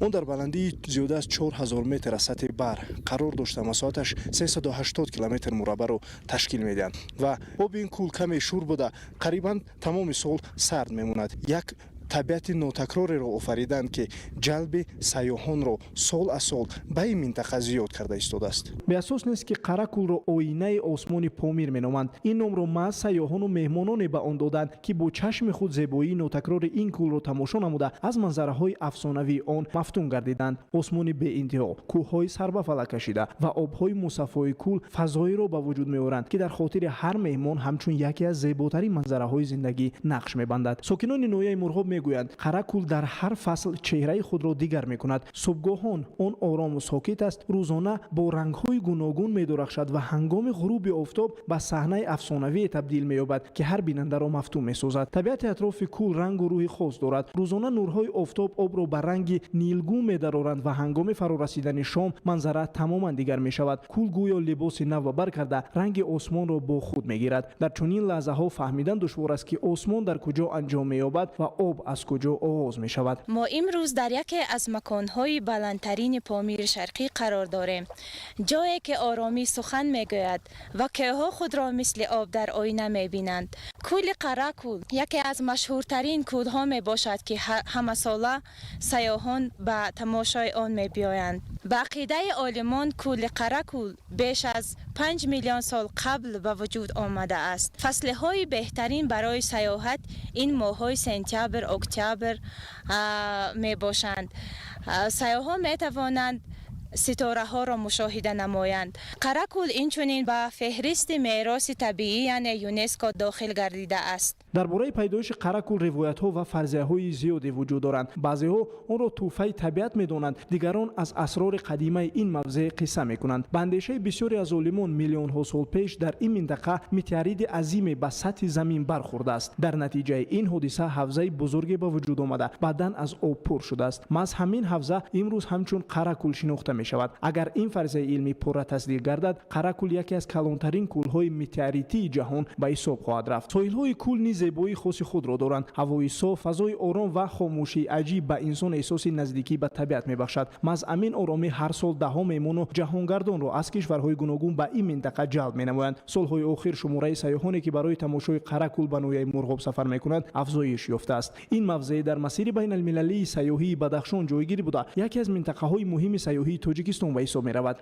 Он дар баландии зиёда аз 4000 метр аз сатҳи баҳр қарор дошта, масоҳаташ 380 километр мураббаъро ташкил медиҳад ва оби ин кӯл каме шур буда, қарибан тамоми сол сард мемонад. Як Табиати нотакрореро офариданд, ки ҷалби сайёҳонро сол аз сол ба ин минтақа зиёд карда истодааст. Беасос нест, ки Қаракулро оинаи осмони Помир меноманд. Ин номро маҳз сайёҳону меҳмононе ба он доданд, ки бо чашми худ зебоии нотакрори ин кӯлро тамошо намуда, аз манзараҳои афсонавии он мафтун гардиданд. Осмони беинтиҳо, кӯҳҳои сарбафалак кашида ва обҳои мусаффои кӯл фазоеро ба вуҷуд меоранд, ки дар хотири ҳар меҳмон ҳамчун яке аз зеботарин манзараҳои зиндагӣ нақш мебандад. Сокинони ноҳияи Мурғоб мегӯянд, Қаракул дар ҳар фасл чеҳраи худро дигар мекунад. Субҳгоҳон он орому сокит аст, рӯзона бо рангҳои гуногун медурахшад ва ҳангоми ғуруби офтоб ба саҳнаи афсонавие табдил меёбад, ки ҳар бинандаро мафтун месозад. Табиати атрофи кӯл рангу рӯҳи хос дорад. Рӯзона нурҳои офтоб обро ба ранги нилгун медароранд ва ҳангоми фарорасидани шом манзара тамоман дигар мешавад. Кӯл гӯё либоси нав ба бар карда, ранги осмонро бо худ мегирад. Дар чунин лаҳзаҳо фаҳмидан душвор аст, ки осмон дар куҷо анҷом меёбад ва об аз куҷо оғоз мешавад. Мо имрӯз дар яке аз маконҳои баландтарини Помири Шарқӣ қарор дорем, ҷое ки оромӣ сухан мегӯяд ва кӯҳҳо худро мисли об дар оина мебинанд. Кӯли Қаракул яке аз машҳуртарин кӯлҳо мебошад, ки ҳамасола сайёҳон ба тамошои он мебиёянд. Ба ақидаи олимон, кӯли Қаракул беш аз 5 миллион сол қабл ба вуҷуд омадааст. Фаслҳои беҳтарин барои сайёҳат ин моҳҳои сентябр, октябр мебошанд. Сайёҳон метавонанд ситораҳоро мушоҳида намоянд. Қаракул инчунин ба феҳристи мероси табиӣ, яъне ЮНЕСКО, дохил гардидааст. Дар бораи пайдоиши Қаракул ривоятҳо ва фарзияҳои зиёде вуҷуд доранд. Баъзеҳо онро тӯҳфаи табиат медонанд, дигарон аз асрори қадимаи ин мавзеъ қисса мекунанд. Ба андешаи бисёре аз олимон, миллионҳо сол пеш дар ин минтақа метеориди азиме ба сатҳи замин бархӯрдааст. Дар натиҷаи ин ҳодиса ҳавзаи бузурге ба вуҷуд омада, баъдан аз об пур шудааст. Маҳз ҳамин ҳавза имрӯз ҳамчун Қаракул шинохта мешавад. Агар ин фарзияи илмӣ пурра тасдиқ гардад, Қаракул яке аз калонтарин кӯлҳои метеоритии ҷаҳон ба ҳисоб хоҳад рафт. Соҳилҳои кӯл низ зебоии хоси худро доранд. Ҳавои соф, фазои ором ва хомӯшии аҷиб ба инсон эҳсоси наздикӣ ба табиат мебахшад. Маҳз ҳамин оромӣ ҳар сол даҳҳо меҳмону ҷаҳонгардонро аз кишварҳои гуногун ба ин минтақа ҷалб менамоянд. Солҳои охир шумораи сайёҳоне, ки барои тамошои Қаракул ба ноҳияи Мурғоб сафар мекунанд, афзоиш ёфтааст. Ин мавзеъ дар масири байналмилалии сайёҳии Бадахшон ҷойгир буда, яке аз минтақаҳои муҳими сайёҳии Тоҷикистон ба ҳисоб меравад.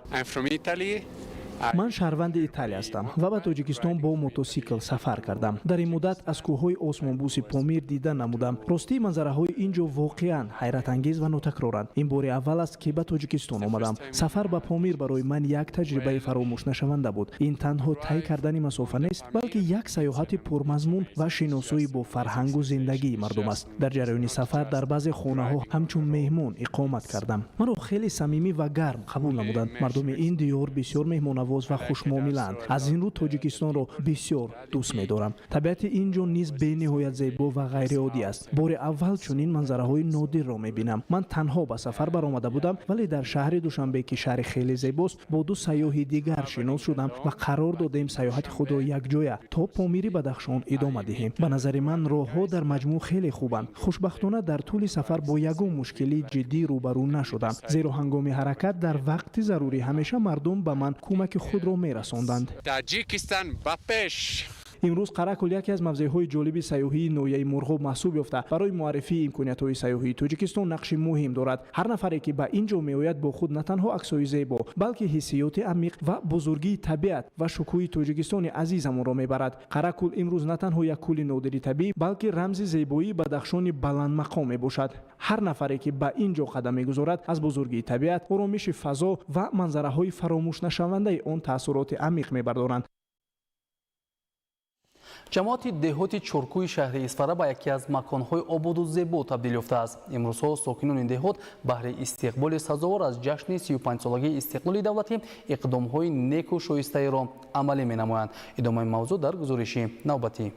Ман шаҳрванди Италия ҳастам ва ба Тоҷикистон бо мотосикл сафар кардам. Дар ин муддат аз кӯҳҳои осмонбӯси Помир дида намудам. Ростии, манзараҳои ин ҷо воқеан ҳайратангез ва нотакроранд. Ин бори аввал аст, ки ба Тоҷикистон омадам. Сафар ба Помир барои ман як таҷрибаи фаромӯшнашаванда буд. Ин танҳо тай кардани масофа нест, балки як сайёҳати пурмазмун ва шиносоӣ бо фарҳангу зиндагии мардум аст. Дар ҷараёни сафар дар баъзе хонаҳо ҳамчун меҳмон иқомат кардам. Маро хеле самимӣ ва гарм қабул намуданд. Мардуми ин диёр бисёр меҳмоннавоз ва хушмуомилаанд. Аз ин рӯ Тоҷикистонро бисёр дӯст медорам. Табиати ин ҷо низ бениҳоят зебо ва ғайриоддӣ аст. Бори аввал чунин манзараҳои нодирро мебинам. Ман танҳо ба сафар баромада будам, вале дар шаҳри Душанбе, ки шаҳри хеле зебост, бо ду сайёҳи дигар шинос шудам ва қарор додем сайёҳати худро якҷоя то Помири Бадахшон идома диҳем. Ба назари ман, роҳҳо дар маҷмӯъ хеле хубанд. Хушбахтона, дар тӯли сафар бо ягон мушкилии ҷиддӣ рӯбарӯ нашудам, зеро ҳангоми ҳаракат дар вақти зарурӣ ҳамеша мардум ба ман кӯмаки худро мерасонданд. Таҷикистон ба пеш! Имрӯз Қаракул яке аз мавзеъҳои ҷолиби сайёҳии ноҳияи Мурғоб маҳсуб ёфта, барои муаррифии имкониятҳои сайёҳии Тоҷикистон нақши муҳим дорад. Ҳар нафаре, ки ба ин ҷо меояд, бо худ на танҳо аксҳои зебо, балки ҳиссиёти амиқ ва бузургии табиат ва шукӯҳи Тоҷикистони азизамонро мебарад. Қаракул имрӯз на танҳо як кӯли нодири табиӣ, балки рамзи зебоии Бадахшони баландмақом мебошад. Ҳар нафаре, ки ба ин ҷо қадам мегузорад, аз бузургии табиат, оромиши фазо ва манзараҳои фаромӯшнашавандаи он таассуроти амиқ мебардоранд. Ҷамоати деҳоти Чоркӯи шаҳри Исфара ба яке аз маконҳои ободу зебо табдил ёфтааст. Имрӯзҳо сокинони деҳот баҳри истиқболи сазовор аз ҷашни 35-солагии истиқлоли давлатӣ иқдомҳои неку шоистаеро амалӣ менамоянд. Идомаи мавзӯъ дар гузориши навбатӣ.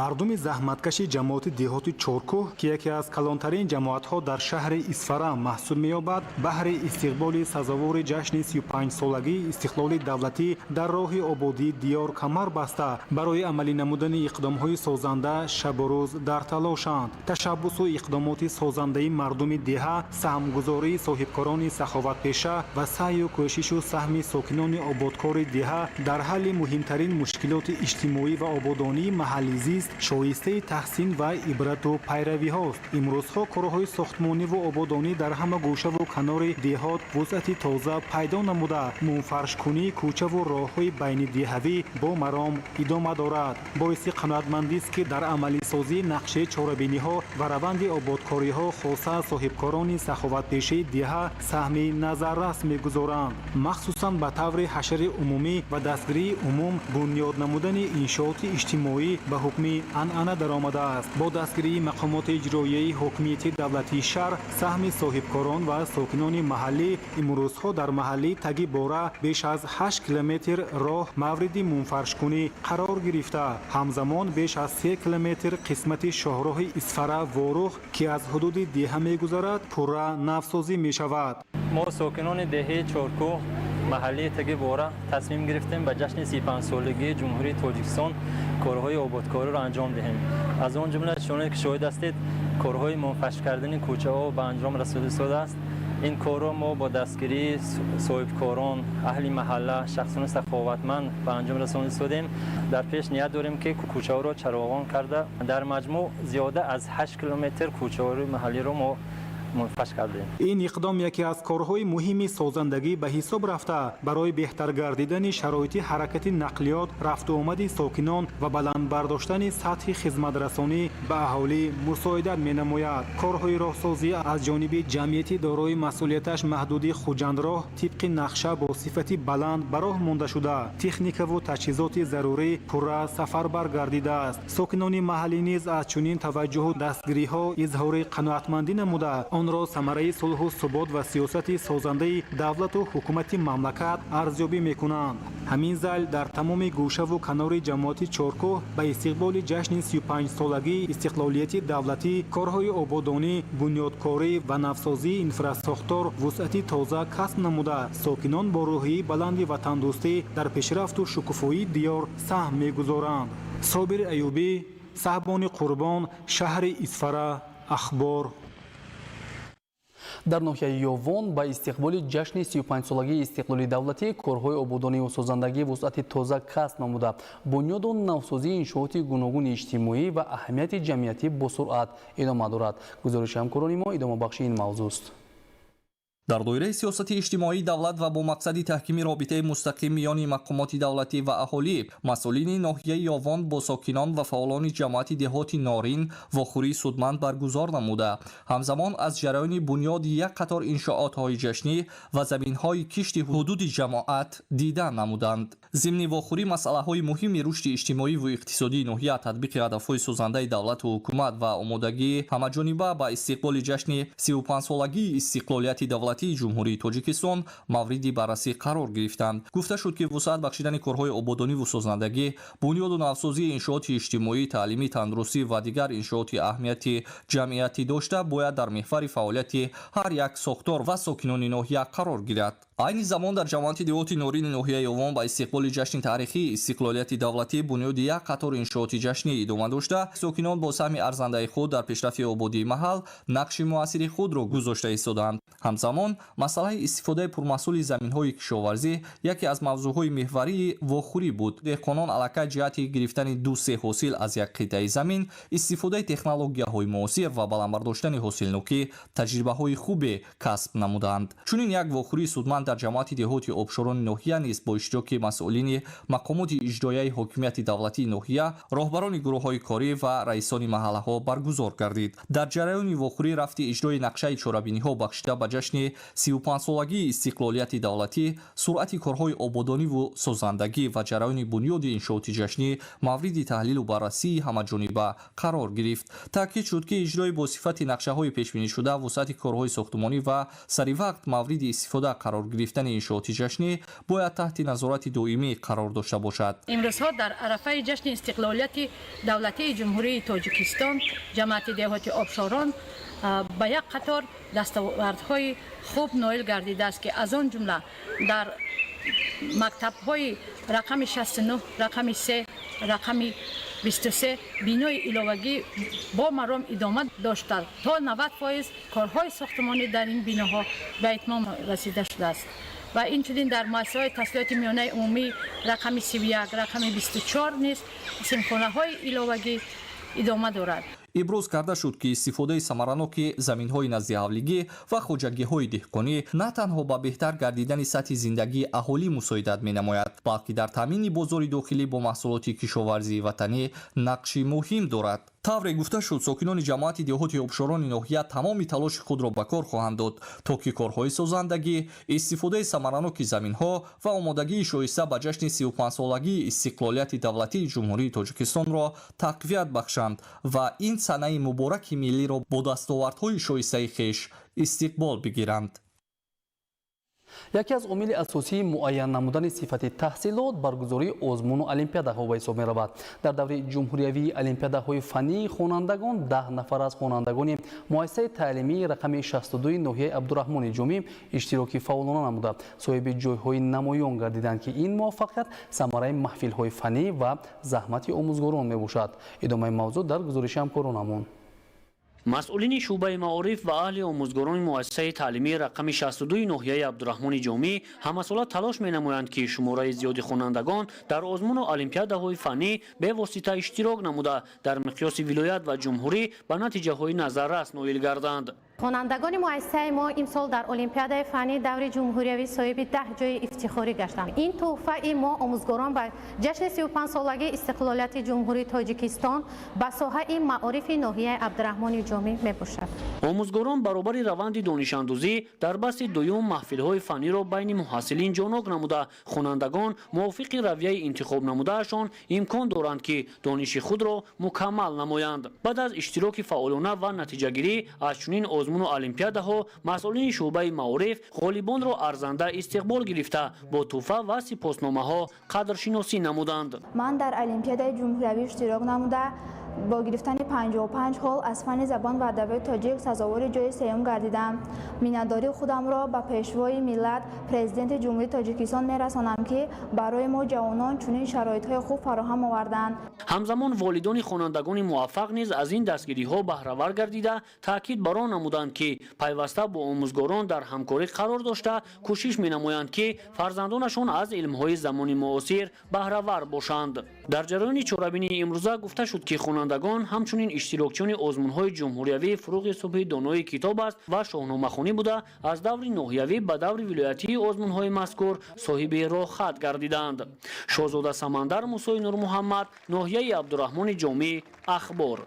Мардуми заҳматкаши ҷамоати деҳоти Чоркӯҳ, ки яке аз калонтарин ҷамоатҳо дар шаҳри Исфара маҳсуб меёбад, баҳри истиқболи сазовори ҷашни 35-солагии истиқлоли давлатӣ дар роҳи ободии диёр камар баста, барои амалӣ намудани иқдомҳои созанда шабу рӯз дар талошанд. Ташаббусу иқдомоти созандаи мардуми деҳа, саҳмгузории соҳибкорони саховатпеша ва саъю кӯшишу саҳми сокинони ободкори деҳа дар ҳалли муҳимтарин мушкилоти иҷтимоӣ ва ободонии маҳаллӣ зист. зист шоистаи таҳсин ва ибрату пайравиҳост. Имрӯзҳо корҳои сохтмониву ободонӣ дар ҳама гӯшаву канори деҳот вусъати тоза пайдо намуда, мунфаршкунии кӯчаву роҳҳои байнидеҳавӣ бо маром идома дорад. Боиси қаноатмандист, ки дар амалисозии нақшаи чорабиниҳо ва раванди ободкориҳо хоса соҳибкорони саховатпешаи деҳа саҳми назаррас мегузоранд. Махсусан ба таври ҳашари умумӣ ва дастгирии умум бунёд намудани иншооти иҷтимоӣ ба ҳукми анъана даромадааст. Бо дастгирии мақомоти иҷроияи ҳокимияти давлатии шаҳр, саҳми соҳибкорон ва сокинони маҳаллӣ имрӯзҳо дар маҳаллии Таги Бора беш аз 8 километр роҳ мавриди мунфаршкунӣ қарор гирифта, ҳамзамон беш аз 3 километр қисмати шоҳроҳи Исфара Ворух, ки аз ҳудуди деҳа мегузарад, пурра навсозӣ мешавад. Мо, сокинони деҳаи Чоркӯҳ, маҳаллии Таги Бора, тасмим гирифтем ба ҷашни 35-солагии Ҷумҳурии Тоҷикистон корҳои ободкориро анҷом диҳем. Аз он ҷумла, чуноне ки шоҳид ҳастед, корҳои мунфарш кардани кӯчаҳо ба анҷом расида истодааст. Ин корро мо бо дастгирии соҳибкорон, аҳли маҳалла, шахсони саховатманд ба анҷом расонида истодем. Дар пеш ният дорем, ки кӯчаҳоро чароғон карда, дар маҷмӯъ зиёда аз 8 километр кӯчаҳои маҳаллиро мо мунфарш кардем. Ин иқдом яке аз корҳои муҳими созандагӣ ба ҳисоб рафта, барои беҳтар гардидани шароити ҳаракати нақлиёт, рафтуомади сокинон ва баланд бардоштани сатҳи хизматрасонӣ ба аҳолӣ мусоидат менамояд. Корҳои роҳсозӣ аз ҷониби ҷамъияти дорои масъулияташ маҳдуди Хуҷандроҳ тибқи нақша бо сифати баланд ба роҳ монда шуда, техникаву таҷҳизоти зарурӣ пурра сафарбар гардидааст. Сокинони маҳаллӣ низ аз чунин таваҷҷуҳу дастгириҳо изҳори қаноатмандӣ намуда, онро самараи сулҳу субот ва сиёсати созандаи давлату ҳукумати мамлакат арзёбӣ мекунанд. Ҳамин зал дар тамоми гӯшаву канори ҷамоати Чоркӯҳ ба истиқболи ҷашни 35-солагии истиқлолияти давлатӣ корҳои ободонӣ, бунёдкорӣ ва навсозии инфрасохтор вусъати тоза касб намуда, сокинон бо рӯҳияи баланди ватандӯстӣ дар пешрафту шукуфоии диёр саҳм мегузоранд. Собири Аюбӣ, Саҳбони Қурбон, шаҳри Исфара, Ахбор. Дар ноҳияи Ёвон ба истиқболи ҷашни 35-солагии истиқлоли давлатӣ корҳои ободониву созандагӣ вусъати тоза касб намуда, бунёду навсозии иншооти гуногуни иҷтимоӣ ва аҳамияти ҷамъиятӣ бо суръат идома дорад. Гузориши ҳамкорони мо идомабахши ин мавзӯст. Дар доираи сиёсати иҷтимоии давлат ва бо мақсади таҳкими робитаи мустақим миёни мақомоти давлатӣ ва аҳолӣ, масъулини ноҳияи Ёвон бо сокинон ва фаъолони ҷамоати деҳоти Норин вохӯрии судманд баргузор намуда, ҳамзамон аз ҷараёни бунёди як қатор иншоотҳои ҷашнӣ ва заминҳои кишти ҳудуди ҷамоат дида намуданд. Зимни вохӯрӣ масъалаҳои муҳими рушди иҷтимоӣ ву иқтисодии ноҳия, татбиқи ҳадафҳои созандаи давлату ҳукумат ва омодагии ҳамаҷониба ба истиқболи ҷашни 35-солагии истиқлолияти давлатии Ҷумҳурии Тоҷикистон мавриди баррасӣ қарор гирифтанд. Гуфта шуд, ки вусъат бахшидани корҳои ободониву созандагӣ, бунёду навсозии иншооти иҷтимоӣ, таълимӣ, тандурустӣ ва дигар иншооти аҳамияти ҷамъиятӣ дошта бояд дар меҳвари фаъолияти ҳар як сохтор ва сокинони ноҳия қарор гирад. Айни замон дар ҷамоати деҳоти Норини ноҳияи Ёвон ба истиқболи ҷашни таърихии истиқлолияти давлатӣ бунёди як қатор иншооти ҷашнӣ идома дошта, сокинон бо саҳми арзандаи худ дар пешрафти ободии маҳал нақши муассири худро гузошта истодаанд. Ҳамзамон масъалаи истифодаи пурмаҳсули заминҳои кишоварзӣ яке аз мавзӯъҳои меҳварии вохӯрӣ буд. Деҳқонон аллакай ҷиҳати гирифтани ду-се ҳосил аз як қитъаи замин, истифодаи технологияҳои муосир ва баланд бардоштани ҳосилнокӣ таҷрибаҳои хубе касб намуданд. Чунин як вохӯрии судманд дар ҷамоати деҳоти Обшорони ноҳия низ бо иштироки масъулини мақомоти иҷроияи ҳокимияти давлатии ноҳия, роҳбарони гурӯҳҳои корӣ ва раисони маҳаллаҳо баргузор гардид. Дар ҷараёни вохӯрӣ рафти иҷрои нақшаи чорабиниҳо бахшида ба ҷашни 35-солагии истиқлолияти давлатӣ, суръати корҳои ободониву созандагӣ ва ҷараёни бунёди иншооти ҷашнӣ мавриди таҳлилу баррасии ҳамаҷониба қарор гирифт. Таъкид шуд, ки иҷрои бо сифати нақшаҳои пешбинишуда, вусъати корҳои сохтумонӣ ва саривақт мавриди истифода қарор гирифтани иншооти ҷашнӣ бояд таҳти назорати доимӣ қарор дошта бошад. Имрӯзҳо дар арафаи ҷашни истиқлолияти давлатии Ҷумҳурии Тоҷикистон ҷамоати деҳоти Обшорон ба як қатор дастовардҳои хуб ноил гардидааст, ки аз он ҷумла дар мактабҳои рақами 69, рақами 3, рақами 23 бинои иловагӣ бо маром идома дошта, то 90% корҳои сохтмонӣ дар ин биноҳо ба итмом расида шудааст. Ва инчунин дар муассисаҳои таҳсилоти миёнаи умумӣ рақами 31, рақами 24 низ синфхонаҳои иловагӣ идома дорад. Иброз карда шуд, ки истифодаи самараноки заминҳои наздиҳавлигӣ ва хоҷагиҳои деҳқонӣ на танҳо ба беҳтар гардидани сатҳи зиндагии аҳолӣ мусоидат менамояд, балки дар таъмини бозори дохилӣ бо маҳсулоти кишоварзии ватанӣ нақши муҳим дорад. Тавре гуфта шуд, сокинони ҷамоати деҳоти Обшорони ноҳия тамоми талоши худро ба кор хоҳанд дод, то ки корҳои созандагӣ, истифодаи самараноки заминҳо ва омодагии шоиста ба ҷашни 35-солагии истиқлолияти давлатии Ҷумҳурии Тоҷикистонро тақвият бахшанд ва ин санаи мубораки миллиро бо дастовардҳои шоистаи хеш истиқбол бигиранд. Яке аз омили асосии муайян намудани сифати таҳсилот баргузории озмуну олимпиадаҳо ба ҳисоб меравад. Дар даври ҷумҳуриявии олимпиадаҳои фаннии хонандагон 10 нафар аз хонандагони муассисаи таълимии рақами 62 ноҳияи Абдураҳмони Ҷомӣ иштироки фаъолона намуда, соҳиби ҷойҳои намоён гардиданд, ки ин муваффақият самараи маҳфилҳои фаннӣ ва заҳмати омӯзгорон мебошад. Идомаи мавзӯъ дар гузориши ҳамкоронамон. Масъулини шӯъбаи маориф ва аҳли омӯзгорони муассисаи таълимии рақами 62 ноҳияи Абдураҳмони Ҷомӣ ҳамасола талош менамоянд, ки шумораи зиёди хонандагон дар озмуну олимпиадаҳои фаннӣ бевосита иштирок намуда, дар миқёси вилоят ва ҷумҳурӣ ба натиҷаҳои назаррас ноил гарданд. Хонандагони муассисаи мо имсол дар олимпиадаи фаннӣ даври ҷумҳуриявӣ соҳиби 10 ҷои ифтихорӣ гаштанд. Ин тӯҳфаи мо омӯзгорон ба ҷашни 35-солагии истиқлолияти Ҷумҳурии Тоҷикистон ба соҳаи маорифи ноҳияи Абдураҳмони Ҷомӣ мебошад. Омӯзгорон баробари раванди донишандӯзӣ дар басти дуюм маҳфилҳои фанниро байни муҳассилин ҷонок намуда, хонандагон мувофиқи равияи интихоб намудаашон имкон доранд, ки дониши худро мукаммал намоянд. Баъд аз иштироки фаъолона ва натиҷагирӣ аз чунин озмуну олимпиадаҳо, масъулини шӯъбаи маориф ғолибонро арзанда истиқбол гирифта, бо тӯҳфа ва сипосномаҳо қадршиносӣ намуданд. Ман дар олимпиадаи ҷумҳуриявӣ иштирок намуда, бо гирифтани 55 хол аз фанни забон ва адабиёти тоҷик сазовори ҷои сеюм гардидам. Миннатдории худамро ба Пешвои миллат, Президенти Ҷумҳурии Тоҷикистон мерасонам, ки барои мо ҷавонон чунин шароитҳои хуб фароҳам оварданд. Ҳамзамон волидони хонандагони муваффақ низ аз ин дастгириҳо баҳравар гардида, таъкид бар он намуданд, ки пайваста бо омӯзгорон дар ҳамкорӣ қарор дошта, кӯшиш менамоянд, ки фарзандонашон аз илмҳои замони муосир баҳравар бошанд. Дар ҷараёни чорабинии имрӯза гуфта шуд, ки хонандагон ҳамчунин иштирокчиёни озмунҳои ҷумҳуриявии «Фуруғи субҳи донои китоб аст» ва «Шоҳномахонӣ» буда, аз даври ноҳиявӣ ба даври вилоятии озмунҳои мазкур соҳиби роҳхат гардиданд. Шоҳзода Самандар, Мусои Нурмуҳаммад, ноҳияи Абдураҳмони Ҷомӣ, Ахбор.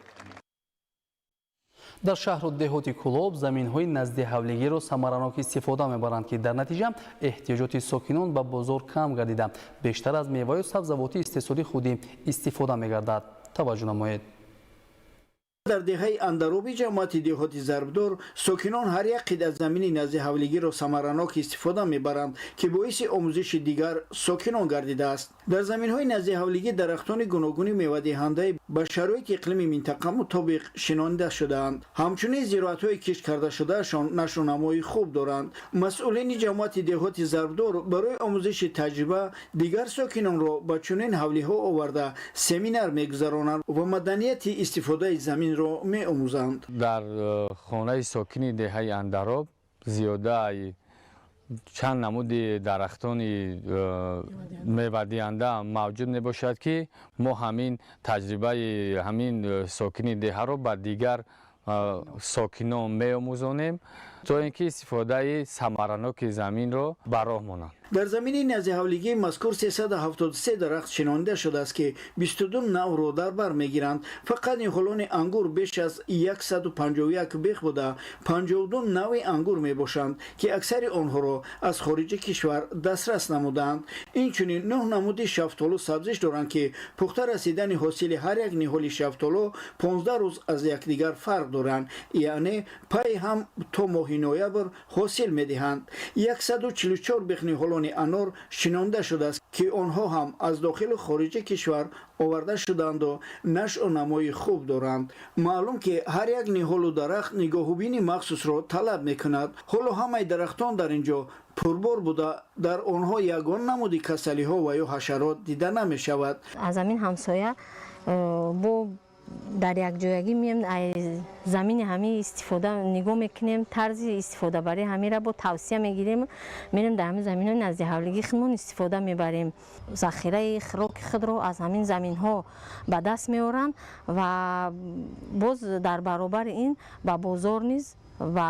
Дар шаҳру деҳоти Кӯлоб заминҳои наздиҳавлигиро самаранок истифода мебаранд, ки дар натиҷа эҳтиёҷоти сокинон ба бозор кам гардида, бештар аз меваю сабзавоти истеҳсоли худӣ истифода мегардад. Таваҷҷӯҳ намоед. Дар деҳаи Андароби ҷамоати деҳоти Зарбдор сокинон ҳар як қитъа замини назди ҳавлигиро самаранок истифода мебаранд, ки боиси омӯзиши дигар сокинон гардидааст. Дар заминҳои назди ҳавлигӣ дарахтони гуногуни мевадиҳандаи ба шароити иқлими минтақа мутобиқ шинонида шудаанд. Ҳамчунин зироатҳои кишт карда шудаашон нашъунамои хуб доранд. Масъулини ҷамоати деҳоти Зарбдор барои омӯзиши таҷриба дигар сокинонро ба чунин ҳавлиҳо оварда, семинар мегузаронанд ва маданияти истифодаи замин ро меомӯзанд. Дар хонаи сокини деҳаи Андароб зиёдаи чанд намуди дарахтони мевадиҳанда мавҷуд мебошад, ки мо ҳамин таҷрибаи ҳамин сокини деҳаро ба дигар сокинон меомӯзонем, то ин ки истифодаи самараноки заминро ба роҳ монанд. Дар замини наздиҳавлигии мазкур 373 дарахт шинонида шудааст, ки 22 навъро дар бар мегиранд. Фақат ниҳолони ангур беш аз 151 бех буда, 52 навъи ангур мебошанд, ки аксари онҳоро аз хориҷи кишвар дастрас намудаанд. Инчунин 9 намуди шафтолу сабзиш доранд, ки пухта расидани ҳосили ҳар як ниҳоли шафтолу 15 рӯз аз якдигар фарқ доранд, яъне пай ҳам то моҳи ноябр ҳосил медиҳанд. 144 бех ниҳолони анор шинонда шудааст, ки онҳо ҳам аз дохилу хориҷи кишвар оварда шуданду нашъу намои хуб доранд. Маълум, ки ҳар як ниҳолу дарахт нигоҳубини махсусро талаб мекунад. Ҳоло ҳамаи дарахтон дар ин ҷо пурбор буда, дар онҳо ягон намуди касалиҳо ва ё ҳашарот дида намешавад. Аз ҳамин ҳамсоя бо Дар якҷоягӣ меем, замини ҳамин истифода нигоҳ мекунем, тарзи истифодабарии ҳаминро бо тавсия мегирем, мерем дар ҳамин заминҳои назди ҳавлигии худмон истифода мебарем. Захираи хӯроки худро аз ҳамин заминҳо ба даст меоранд ва боз дар баробари ин ба бозор низ ва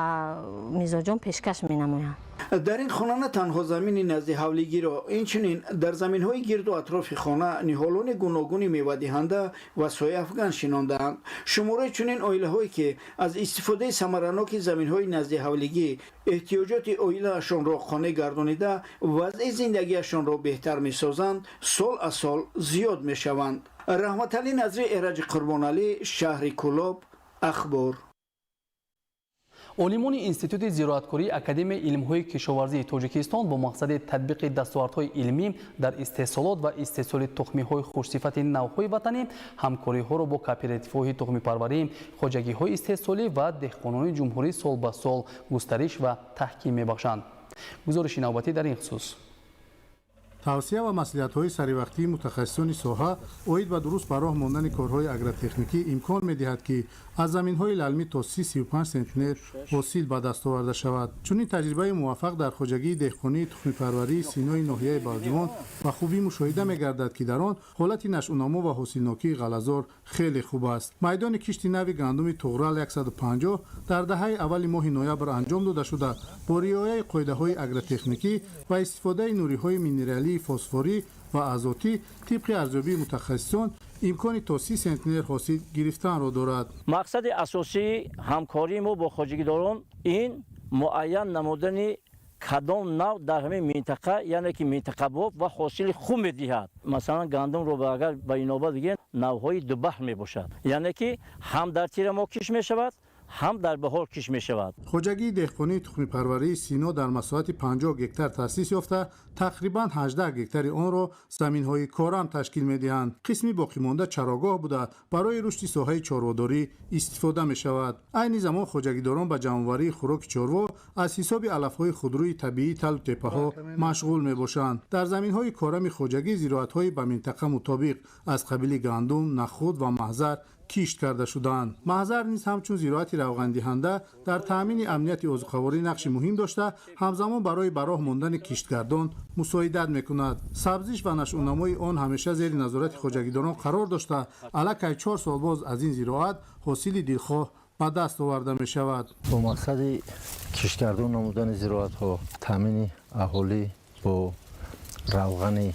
мизоҷон пешкаш менамоянд. Дар ин хона на танҳо замини назди ҳавлигиро, инчунин дар заминҳои гирду атрофи хона ниҳолони гуногуни мевадиҳанда ва сояафган шинондаанд. Шумораи чунин оилаҳое, ки аз истифодаи самараноки заминҳои назди ҳавлигӣ эҳтиёҷоти оилаашонро қонеъ гардонида, вазъи зиндагиашонро беҳтар месозанд, сол аз сол зиёд мешаванд. Раҳматалӣ Назри, Эраҷи Қурбоналӣ, шаҳри Кӯлоб, Ахбор. Олимони Институти зироаткории Академияи илмҳои кишоварзии Тоҷикистон бо мақсади татбиқи дастовардҳои илмӣ дар истеҳсолот ва истеҳсоли тухмиҳои хушсифати навъҳои ватанӣ ҳамкориҳоро бо кооперативҳои тухмипарварӣ, хоҷагиҳои истеҳсолӣ ва деҳқонони ҷумҳурӣ сол ба сол густариш ва таҳким мебахшанд. Гузориши навбатӣ дар ин хусус. Тавсия ва маслиҳатҳои саривақтии мутахассисони соҳа оид ба дуруст ба роҳ мондани корҳои агротехникӣ имкон медиҳад, ки аз заминҳои лалмӣ то 30-35 сентнер ҳосил ба даст оварда шавад. Чунин таҷрибаи муваффақ дар хоҷагии деҳқонии тухмипарварии Синои ноҳияи Балҷувон ба хубӣ мушоҳида мегардад, ки дар он ҳолати нашъунамо ва ҳосилнокии ғаллазор хеле хуб аст. Майдони кишти нави гандуми Туғрал 150 дар даҳаи аввали моҳи ноябр анҷом дода шуда, бо риояи қоидаҳои агротехникӣ ва истифодаи нуриҳои минералии фосфорӣ ва азотӣ тибқи арзёбии мутахассисон имкони то 30 сентнер ҳосил гирифтанро дорад. Мақсади асосии ҳамкории мо бо хоҷагидорон ин муайян намудани кадом нав дар ҳамин минтақа, яъне ки минтақабоб ва ҳосили хуб медиҳад. Масалан, гандумро агар ба инобат бигирем, навъҳои дубаҳр мебошад, яъне ки ҳам дар тирамоҳ кишт мешавад, ҳам дар баҳор кишт мешавад. Хоҷагии деҳқонии тухмипарварии Сино дар масоҳати 50 гектар таъсис ёфта, тақрибан 18 гектари онро заминҳои корам ташкил медиҳанд. Қисми боқимонда чарогоҳ буда, барои рушди соҳаи чорводорӣ истифода мешавад. Айни замон хоҷагидорон ба ҷамъоварии хӯроки чорво аз ҳисоби алафҳои худрӯи табиии талу теппаҳо машғул мебошанд. Дар заминҳои корами хоҷагӣ зироатҳои ба минтақа мутобиқ аз қабили гандум, нахуд ва маҳзар кишт карда шудаанд. Маҳзар низ ҳамчун зироати равғандиҳанда дар таъмини амнияти озуқаворӣ нақши муҳим дошта, ҳамзамон барои ба роҳ мондани киштгардон мусоидат мекунад. Сабзиш ва нашъунамои он ҳамеша зери назорати хоҷагидорон қарор дошта, аллакай 4 сол боз аз ин зироат ҳосили дилхоҳ ба даст оварда мешавад. Бо мақсади киштгардон намудани зироатҳо, таъмини аҳолӣ бо равғани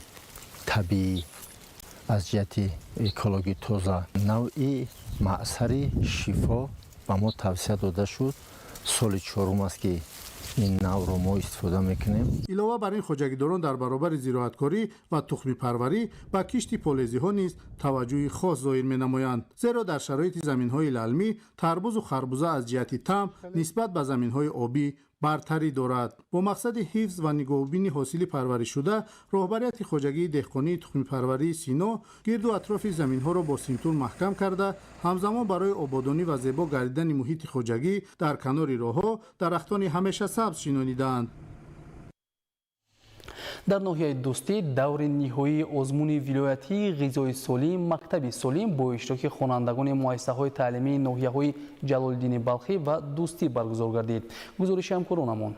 табиӣ аз ҷиҳати экологӣ тоза, навъи маъсари Шифо ба мо тавсия дода шуд. Соли чорум аст, ки ин навъро мо истифода мекунем. Илова бар ин, хоҷагидорон дар баробари зироаткорӣ ва тухмипарварӣ ба кишти полезиҳо низ таваҷҷӯҳи хос зоҳир менамоянд, зеро дар шароити заминҳои лалмӣ тарбузу харбуза аз ҷиҳати таъм нисбат ба заминҳои обӣ бартарӣ дорад. Бо мақсади ҳифз ва нигоҳубини ҳосили парваришшуда, роҳбарияти хоҷагии деҳқонии тухмипарварии Сино гирду атрофи заминҳоро бо симтур маҳкам карда, ҳамзамон барои ободонӣ ва зебо гардидани муҳити хоҷагӣ дар канори роҳҳо дарахтони ҳамеша сабз шинонидаанд. Дар ноҳияи Дӯстӣ даври ниҳоии озмуни вилоятии ғизои солим мактаби солим бо иштироки хонандагони муассисаҳои таълимии ноҳияҳои Ҷалолиддини Балхӣ ва Дӯстӣ баргузор гардид. Гузориши ҳамкоронамон.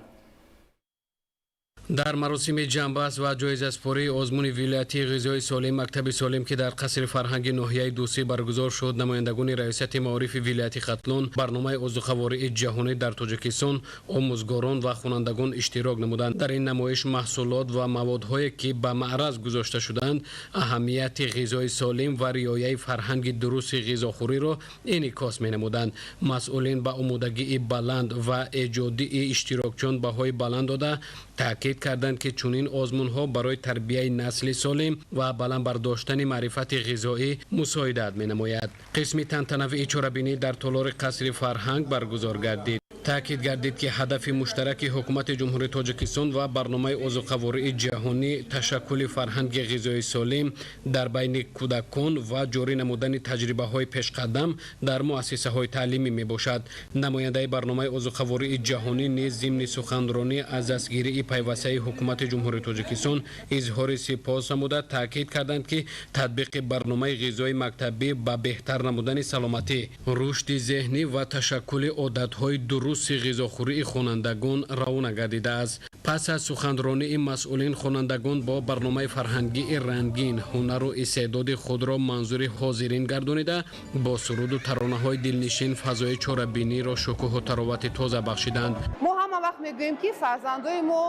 Дар маросими ҷамъбаст ва ҷоизаспории озмуни вилоятии ғизои солим мактаби солим, ки дар қасри фарҳанги ноҳияи Дӯстӣ баргузор шуд, намояндагони раёсати маорифи вилояти Хатлон, барномаи озуқавории ҷаҳонӣ дар Тоҷикистон, омӯзгорон ва хонандагон иштирок намуданд. Дар ин намоиш маҳсулот ва маводҳое, ки ба маъраз гузошта шудаанд, аҳамияти ғизои солим ва риояи фарҳанги дурусти ғизохӯриро инъикос менамуданд. Масъулин ба омодагии баланд ва эҷодии иштирокчиён баҳои баланд дода, таъкид карданд, ки чунин озмунҳо барои тарбияи насли солим ва баланд бардоштани маърифати ғизоӣ мусоидат менамояд. Қисми тантанавии чорабинӣ дар толори қасри фарҳанг баргузор гардид. Таъкид гардид, ки ҳадафи муштараки ҳукумати Ҷумҳурии Тоҷикистон ва барномаи озуқавории ҷаҳонӣ ташаккули фарҳанги ғизои солим дар байни кӯдакон ва ҷорӣ намудани таҷрибаҳои пешқадам дар муассисаҳои таълимӣ мебошад. Намояндаи барномаи озуқавории ҷаҳонӣ низ зимни суханронӣ аз дастгирии пайвастаи ҳукумати Ҷумҳурии Тоҷикистон изҳори сипос намуда, таъкид карданд, ки татбиқи барномаи ғизои мактабӣ ба беҳтар намудани саломатӣ, рушди зеҳнӣ ва ташаккули одатҳои дурусти ғизохӯрии хонандагон равона гардидааст. Пас аз суханронии масъулин, хонандагон бо барномаи фарҳангии рангин ҳунару истеъдоди худро манзури ҳозирин гардонида, бо суруду таронаҳои дилнишин фазои чорабиниро шукӯҳу таровати тоза бахшиданд. Мо ҳама вақт мегӯем, ки фарзандои мо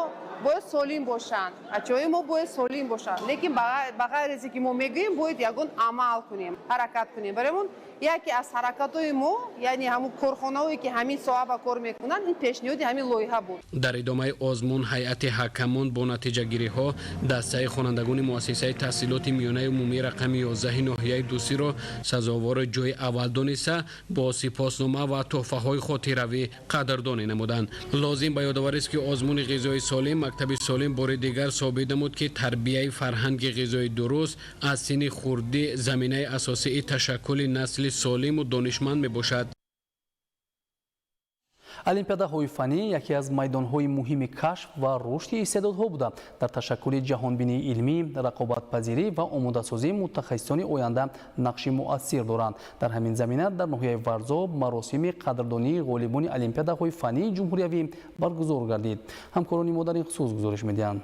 бояд солим бошанд, бачаҳои мо бояд солим бошанд, лекин ба ғайр аз ин ки мо мегӯем, бояд ягон амал кунем, ҳаракат кунем. Барои мо яке аз ҳаракатҳои мо, яъне ҳамун корхонаҳое, ки ҳамин соҳа ба кор мекунанд, ин пешниҳоди ҳамин лоиҳа буд. Дар идомаи озмун ҳайати ҳакамон бо натиҷагириҳо дастаи хонандагони муассисаи таҳсилоти миёнаи умумии рақами 11 ноҳияи Дусиро сазовори ҷои аввал дониста, бо сипоснома ва тӯҳфаҳои хотиравӣ қадрдонӣ намуданд. Лозим ба ёдоварист, ки озмуни ғизои солим мактаби солим бори дигар собит намуд, ки тарбияи фарҳанги ғизои дуруст аз синни хурдӣ заминаи асосии ташаккули насли солиму донишманд мебошад. Олимпиадаҳои фаннӣ яке аз майдонҳои муҳими кашф ва рушди истеъдодҳо буда, дар ташаккули ҷаҳонбинии илмӣ, рақобатпазирӣ ва омодасозии мутахассисони оянда нақши муассир доранд. Дар ҳамин замина дар ноҳияи Варзоб маросими қадрдонии ғолибони олимпиадаҳои фаннии ҷумҳуриявӣ баргузор гардид. Ҳамкорони мо дар ин хусус гузориш медиҳанд.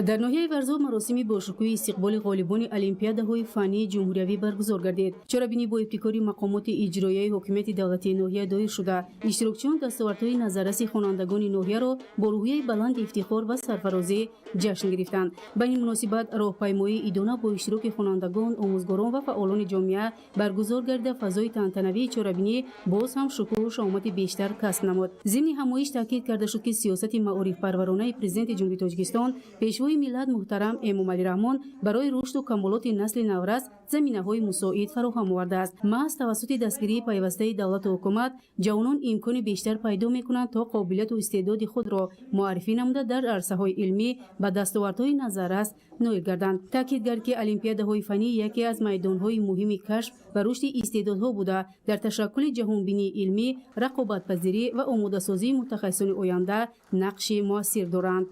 Дар ноҳияи Варзоб маросими бошукӯҳи истиқболи ғолибони олимпиадаҳои фаннии ҷумҳуриявӣ баргузор гардид. Чорабинӣ бо ибтикори мақомоти иҷроияи ҳокимияти давлатии ноҳия доир шуда, иштирокчиён дастовардҳои назарраси хонандагони ноҳияро бо рӯҳияи баланди ифтихор ва сарфарозӣ ҷашн гирифтанд. Ба ин муносибат роҳпаймоии идона бо иштироки хонандагон, омӯзгорон ва фаъолони ҷомеа баргузор гардида, фазои тантанавии чорабинӣ боз ҳам шукӯҳу шаҳомати бештар касб намуд. Зимни ҳамоиш таъкид карда шуд, ки сиёсати маорифпарваронаи Президенти Ҷумҳурии Тоҷикистон, Пешвои миллат муҳтарам Эмомалӣ Раҳмон барои рушду камолоти насли наврас заминаҳои мусоид фароҳам овардааст. Маҳз тавассути дастгирии пайвастаи давлату ҳукумат ҷавонон имкони бештар пайдо мекунанд, то қобилияту истеъдоди худро муаррифӣ намуда, дар арсаҳои илмӣ ба дастовардҳои назаррас ноил гарданд. Таъкид кард, ки олимпиадаҳои фаннӣ яке аз майдонҳои муҳими кашф ва рушди истеъдодҳо буда, дар ташаккули ҷаҳонбинии илмӣ, рақобатпазирӣ ва омодасозии мутахассисони оянда нақши муассир доранд.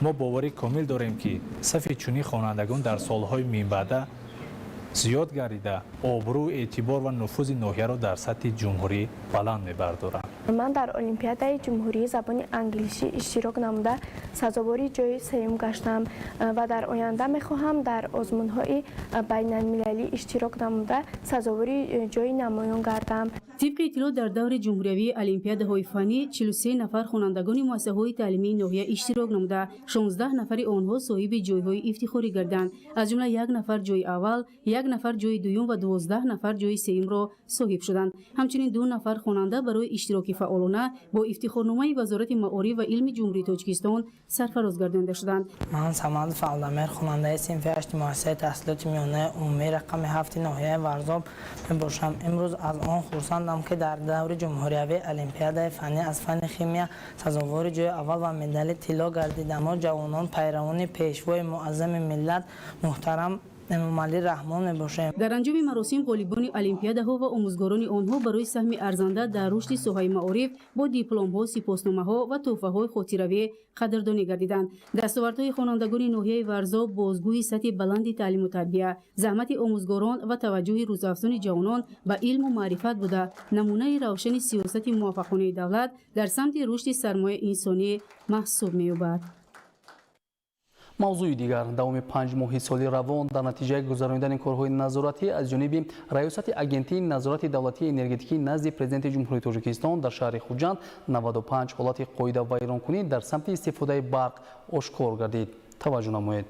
Мо боварӣ комил дорем, ки сафи чунин хонандагон дар солҳои минбаъда зиёд гардида, обрӯ, эътибор ва нуфузи ноҳияро дар сатҳи ҷумҳурӣ баланд мебардоранд. Ман дар олимпиадаи ҷумҳурии забони англисӣ иштирок намуда, сазовори ҷои сеюм гаштам ва дар оянда мехоҳам дар озмунҳои байналмилалӣ иштирок намуда, сазовори ҷои намоён гардам. Тибқи иттилоъ, дар даври ҷумҳуриявии олимпиадаҳои фаннӣ 43 нафар хонандагони муассисаҳои таълимии ноҳия иштирок намуда, 16 нафари онҳо соҳиби ҷойҳои ифтихорӣ гарданд. Аз ҷумла як нафар ҷои аввал, як нафар ҷои дуюм ва 12 нафар ҷои сеюмро соҳиб шуданд. Ҳамчунин ду нафар хонанда барои иштироки фаъолона бо ифтихорномаи Вазорати маориф ва илми Ҷумҳурии Тоҷикистон сарфароз гардонида шуданд. Ман Самад Фалдамер, хонандаи синфи ҳашти муассисаи таҳсилоти миёнаи умумии рақами 7 ноҳияи Варзоб мебошам. Имрӯз аз он хурсандам, ки дар даври ҷумҳуриявии олимпиадаи фаннӣ аз фанни химия сазовори ҷои аввал ва медали тилло гардидам. Мо ҷавонон пайравони пешвои муаззами миллат муҳтарам Эмомалӣ Раҳмон мебошем. Дар анҷоми маросим ғолибони олимпиадаҳо ва омӯзгорони онҳо барои саҳми арзанда дар рушди соҳаи маориф бо дипломҳо, сипосномаҳо ва тӯҳфаҳои хотиравӣ қадрдонӣ гардиданд. Дастовардҳои хонандагони ноҳияи Варзоб бозгӯи сатҳи баланди таълиму тарбия, заҳмати омӯзгорон ва таваҷҷӯҳи рӯзафзуни ҷавонон ба илму маърифат буда, намунаи равшани сиёсати муваффақонаи давлат дар самти рушди сармояи инсонӣ маҳсуб меёбад. Мавзӯи дигар. Давоми 5 моҳи соли равон дар натиҷаи гузаронидани корҳои назоратӣ аз ҷониби Раёсати Агентии назорати давлатии энергетикӣ назди Президенти Ҷумҳурии Тоҷикистон дар шаҳри Хуҷанд 95 ҳолати қоидавайронкунӣ дар самти истифодаи барқ ошкор гардид. Таваҷҷӯҳ намоед.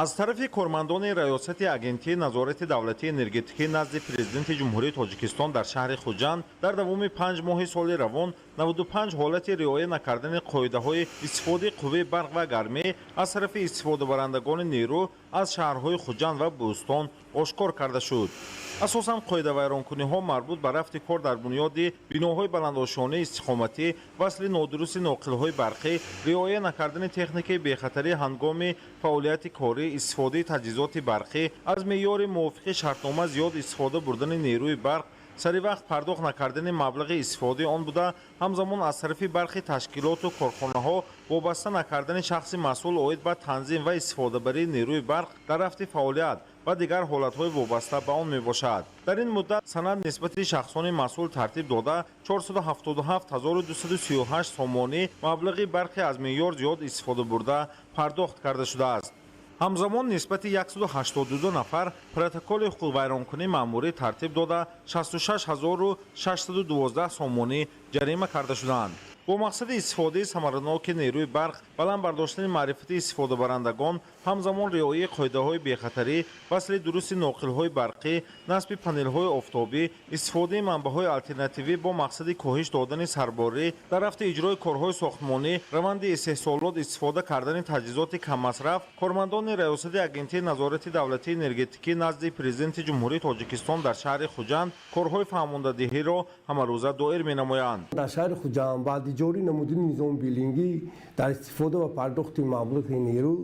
Аз тарафи кормандони Раёсати Агентии назорати давлатии энергетикӣ назди Президенти Ҷумҳурии Тоҷикистон дар шаҳри Хуҷанд дар давоми 5 моҳи соли равон 95 ҳолати риоя накардани қоидаҳои истифодаи қувваи барқ ва гармӣ аз тарафи истифодабарандагони нерӯ аз шаҳрҳои Хуҷанд ва Бӯстон ошкор карда шуд. Асосан қоидавайронкуниҳо марбут ба рафти кор дар бунёди биноҳои баландошёнаи истиқоматӣ, васли нодурусти ноқилҳои барқӣ, риоя накардани техникаи бехатарӣ ҳангоми фаъолияти корӣ, истифодаи таҷҳизоти барқӣ, аз меъёри мувофиқи шартнома зиёд истифода бурдани нерӯи барқ, сари вақт пардохт накардани маблағи истифодаи он буда, ҳамзамон аз тарафи бархи ташкилоту корхонаҳо вобаста накардани шахси масъул оид ба танзим ва истифодабарии нерӯи барқ дар рафти фаъолият ва дигар ҳолатҳои вобаста ба он мебошад. Дар ин муддат санад нисбати шахсони масъул тартиб дода 477 238 сомонӣ маблағи барқи аз меъёр зиёд истифода бурда пардохт карда шудааст. Ҳамзамон нисбати 182 нафар протоколи ҳуқуқвайронкунии маъмурӣ тартиб дода 66 612 сомонӣ ҷарима карда шуданд. Бо мақсади истифодаи самараноки нерӯи барқ, баланд бардоштани маърифати истифодабарандагон, ҳамзамон риояи қоидаҳои бехатарӣ, васли дурусти ноқилҳои барқӣ, насби панелҳои офтобӣ, истифодаи манбаъҳои алтернативӣ бо мақсади коҳиш додани сарборӣ, дар рафти иҷрои корҳои сохтмонӣ, раванди истеҳсолот истифода кардани таҷҳизоти каммасраф, кормандони Раёсати Агентии назорати давлатии энергетикӣ назди Президенти Ҷумҳурии Тоҷикистон дар шаҳри Хуҷанд корҳои фаҳмондадиҳиро ҳамарӯза доир менамоянд. Дар шаҳри Хуҷанд баъди ҷорӣ намудани низоми биллингӣ дар истифода ва пардохти маблағи нерӯ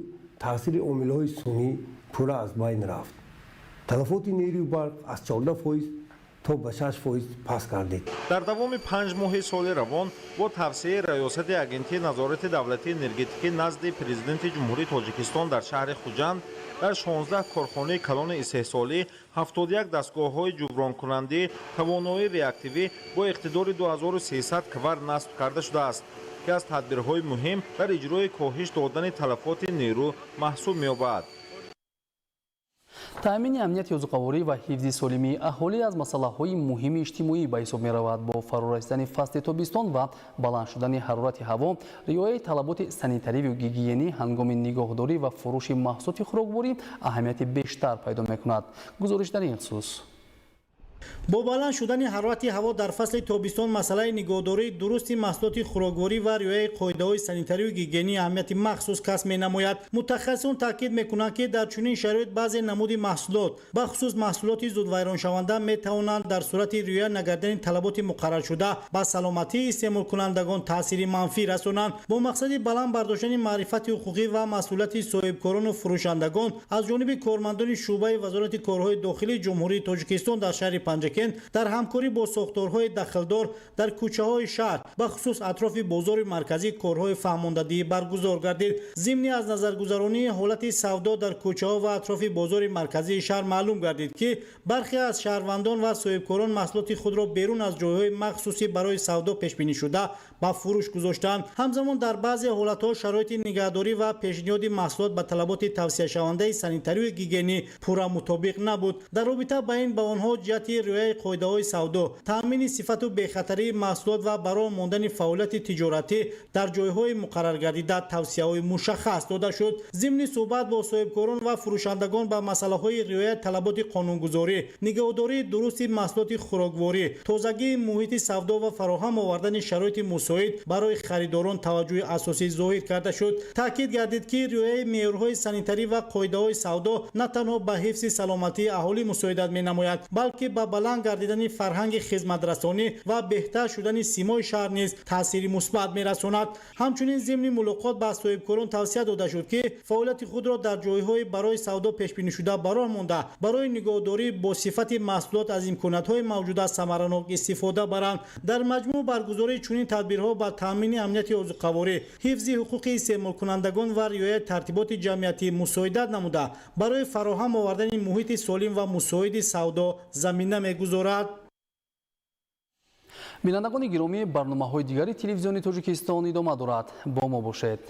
таъсири омилҳои сунъӣ пурра аз байн рафт. Талафоти нерӯи барқ аз 14% то ба 6% паст гардид. Дар давоми 5 моҳи соли равон бо тавсияи Раёсати Агентии назорати давлатии энергетикӣ назди Президенти Ҷумҳурии Тоҷикистон дар шаҳри Хуҷанд дар 16 корхонаи калони истеҳсолӣ 71 дастгоҳҳои ҷубронкунандаи тавоноии реактивӣ бо иқтидори 2300 квар насб карда шудааст, ки аз тадбирҳои муҳим дар иҷрои коҳиш додани талафоти нерӯ маҳсуб меёбад. Таъмини амнияти озуқаворӣ ва ҳифзи солимии аҳолӣ аз масъалаҳои муҳими иҷтимоӣ ба ҳисоб меравад. Бо фарорасидани фасли тобистон ва баланд шудани ҳарорати ҳаво, риояи талаботи санитариву гигиенӣ ҳангоми нигоҳдорӣ ва фурӯши маҳсулоти хӯрокворӣ аҳамияти бештар пайдо мекунад. Гузориш дар ин хусус. Бо баланд шудани ҳарорати ҳаво дар фасли тобистон масъалаи нигоҳдории дурусти маҳсулоти хӯрокворӣ ва риояи қоидаҳои санитарию гигиенӣ аҳамияти махсус касб менамояд. Мутахассисон таъкид мекунанд, ки дар чунин шароит баъзе намуди маҳсулот, бахусус маҳсулоти зудвайроншаванда, метавонанд дар сурати риоя нагардани талаботи муқарраршуда ба саломатии истеъмолкунандагон таъсири манфӣ расонанд. Бо мақсади баланд бардоштани маърифати ҳуқуқӣ ва масъулияти соҳибкорону фурӯшандагон аз ҷониби кормандони шӯъбаи Вазорати корҳои дохилии Ҷумҳурии Тоҷикистон дар шаҳри Панҷакент дар ҳамкорӣ бо сохторҳои дахлдор дар кӯчаҳои шаҳр, бахусус атрофи бозори марказӣ, корҳои фаҳмондадиҳӣ баргузор гардид. Зимни аз назаргузаронии ҳолати савдо дар кӯчаҳо ва атрофи бозори марказии шаҳр маълум гардид, ки бархе аз шаҳрвандон ва соҳибкорон маҳсулоти худро берун аз ҷойҳои махсусӣ барои савдо пешбинӣ шуда ба фурӯш гузоштанд. Ҳамзамон дар баъзе ҳолатҳо шароити нигаҳдорӣ ва пешниҳоди маҳсулот ба талаботи тавсияшавандаи санитарию гигиенӣ пурра мутобиқ набуд. Дар робита ба ин ба онҳо ҷиҳати риояи қоидаҳои савдо, таъмини сифату бехатарии маҳсулот ва бароҳ мондани фаъолияти тиҷоратӣ дар ҷойҳои муқарраргардида тавсияҳои мушаххас дода шуд. Зимни суҳбат бо соҳибкорон ва фурӯшандагон ба масъалаҳои риояи талаботи қонунгузорӣ, нигаҳдории дурусти маҳсулоти хӯрокворӣ, тозагии муҳити савдо ва фароҳам овардани шароити мусоид барои харидорон таваҷҷӯҳи асосӣ зоҳир карда шуд. Таъкид гардид, ки риояи меъёрҳои санитарӣ ва қоидаҳои савдо на танҳо ба ҳифзи саломатии аҳолӣ мусоидат менамояд, балки ба баланд гардидани фарҳанги хизматрасонӣ ва беҳтар шудани симои шаҳр низ таъсири мусбат мерасонад. Ҳамчунин зимни мулоқот ба соҳибкорон тавсия дода шуд, ки фаъолияти худро дар ҷойҳои барои савдо пешбинишуда бароҳ монда, барои нигоҳдорӣ бо сифати маҳсулот аз имкониятҳои мавҷуда самаранок истифода баранд. Дар маҷмӯъ баргузории чунин тадбирҳо ба таъмини амнияти озуқаворӣ, ҳифзи ҳуқуқи истеъмолкунандагон ва риояи тартиботи ҷамъиятӣ мусоидат намуда, барои фароҳам овардани муҳити солим ва мусоиди савдо замина мегузорад. Бинандагони гиромӣ, барномаҳои дигари телевизиони Тоҷикистон идома дорад. Бо мо бошед.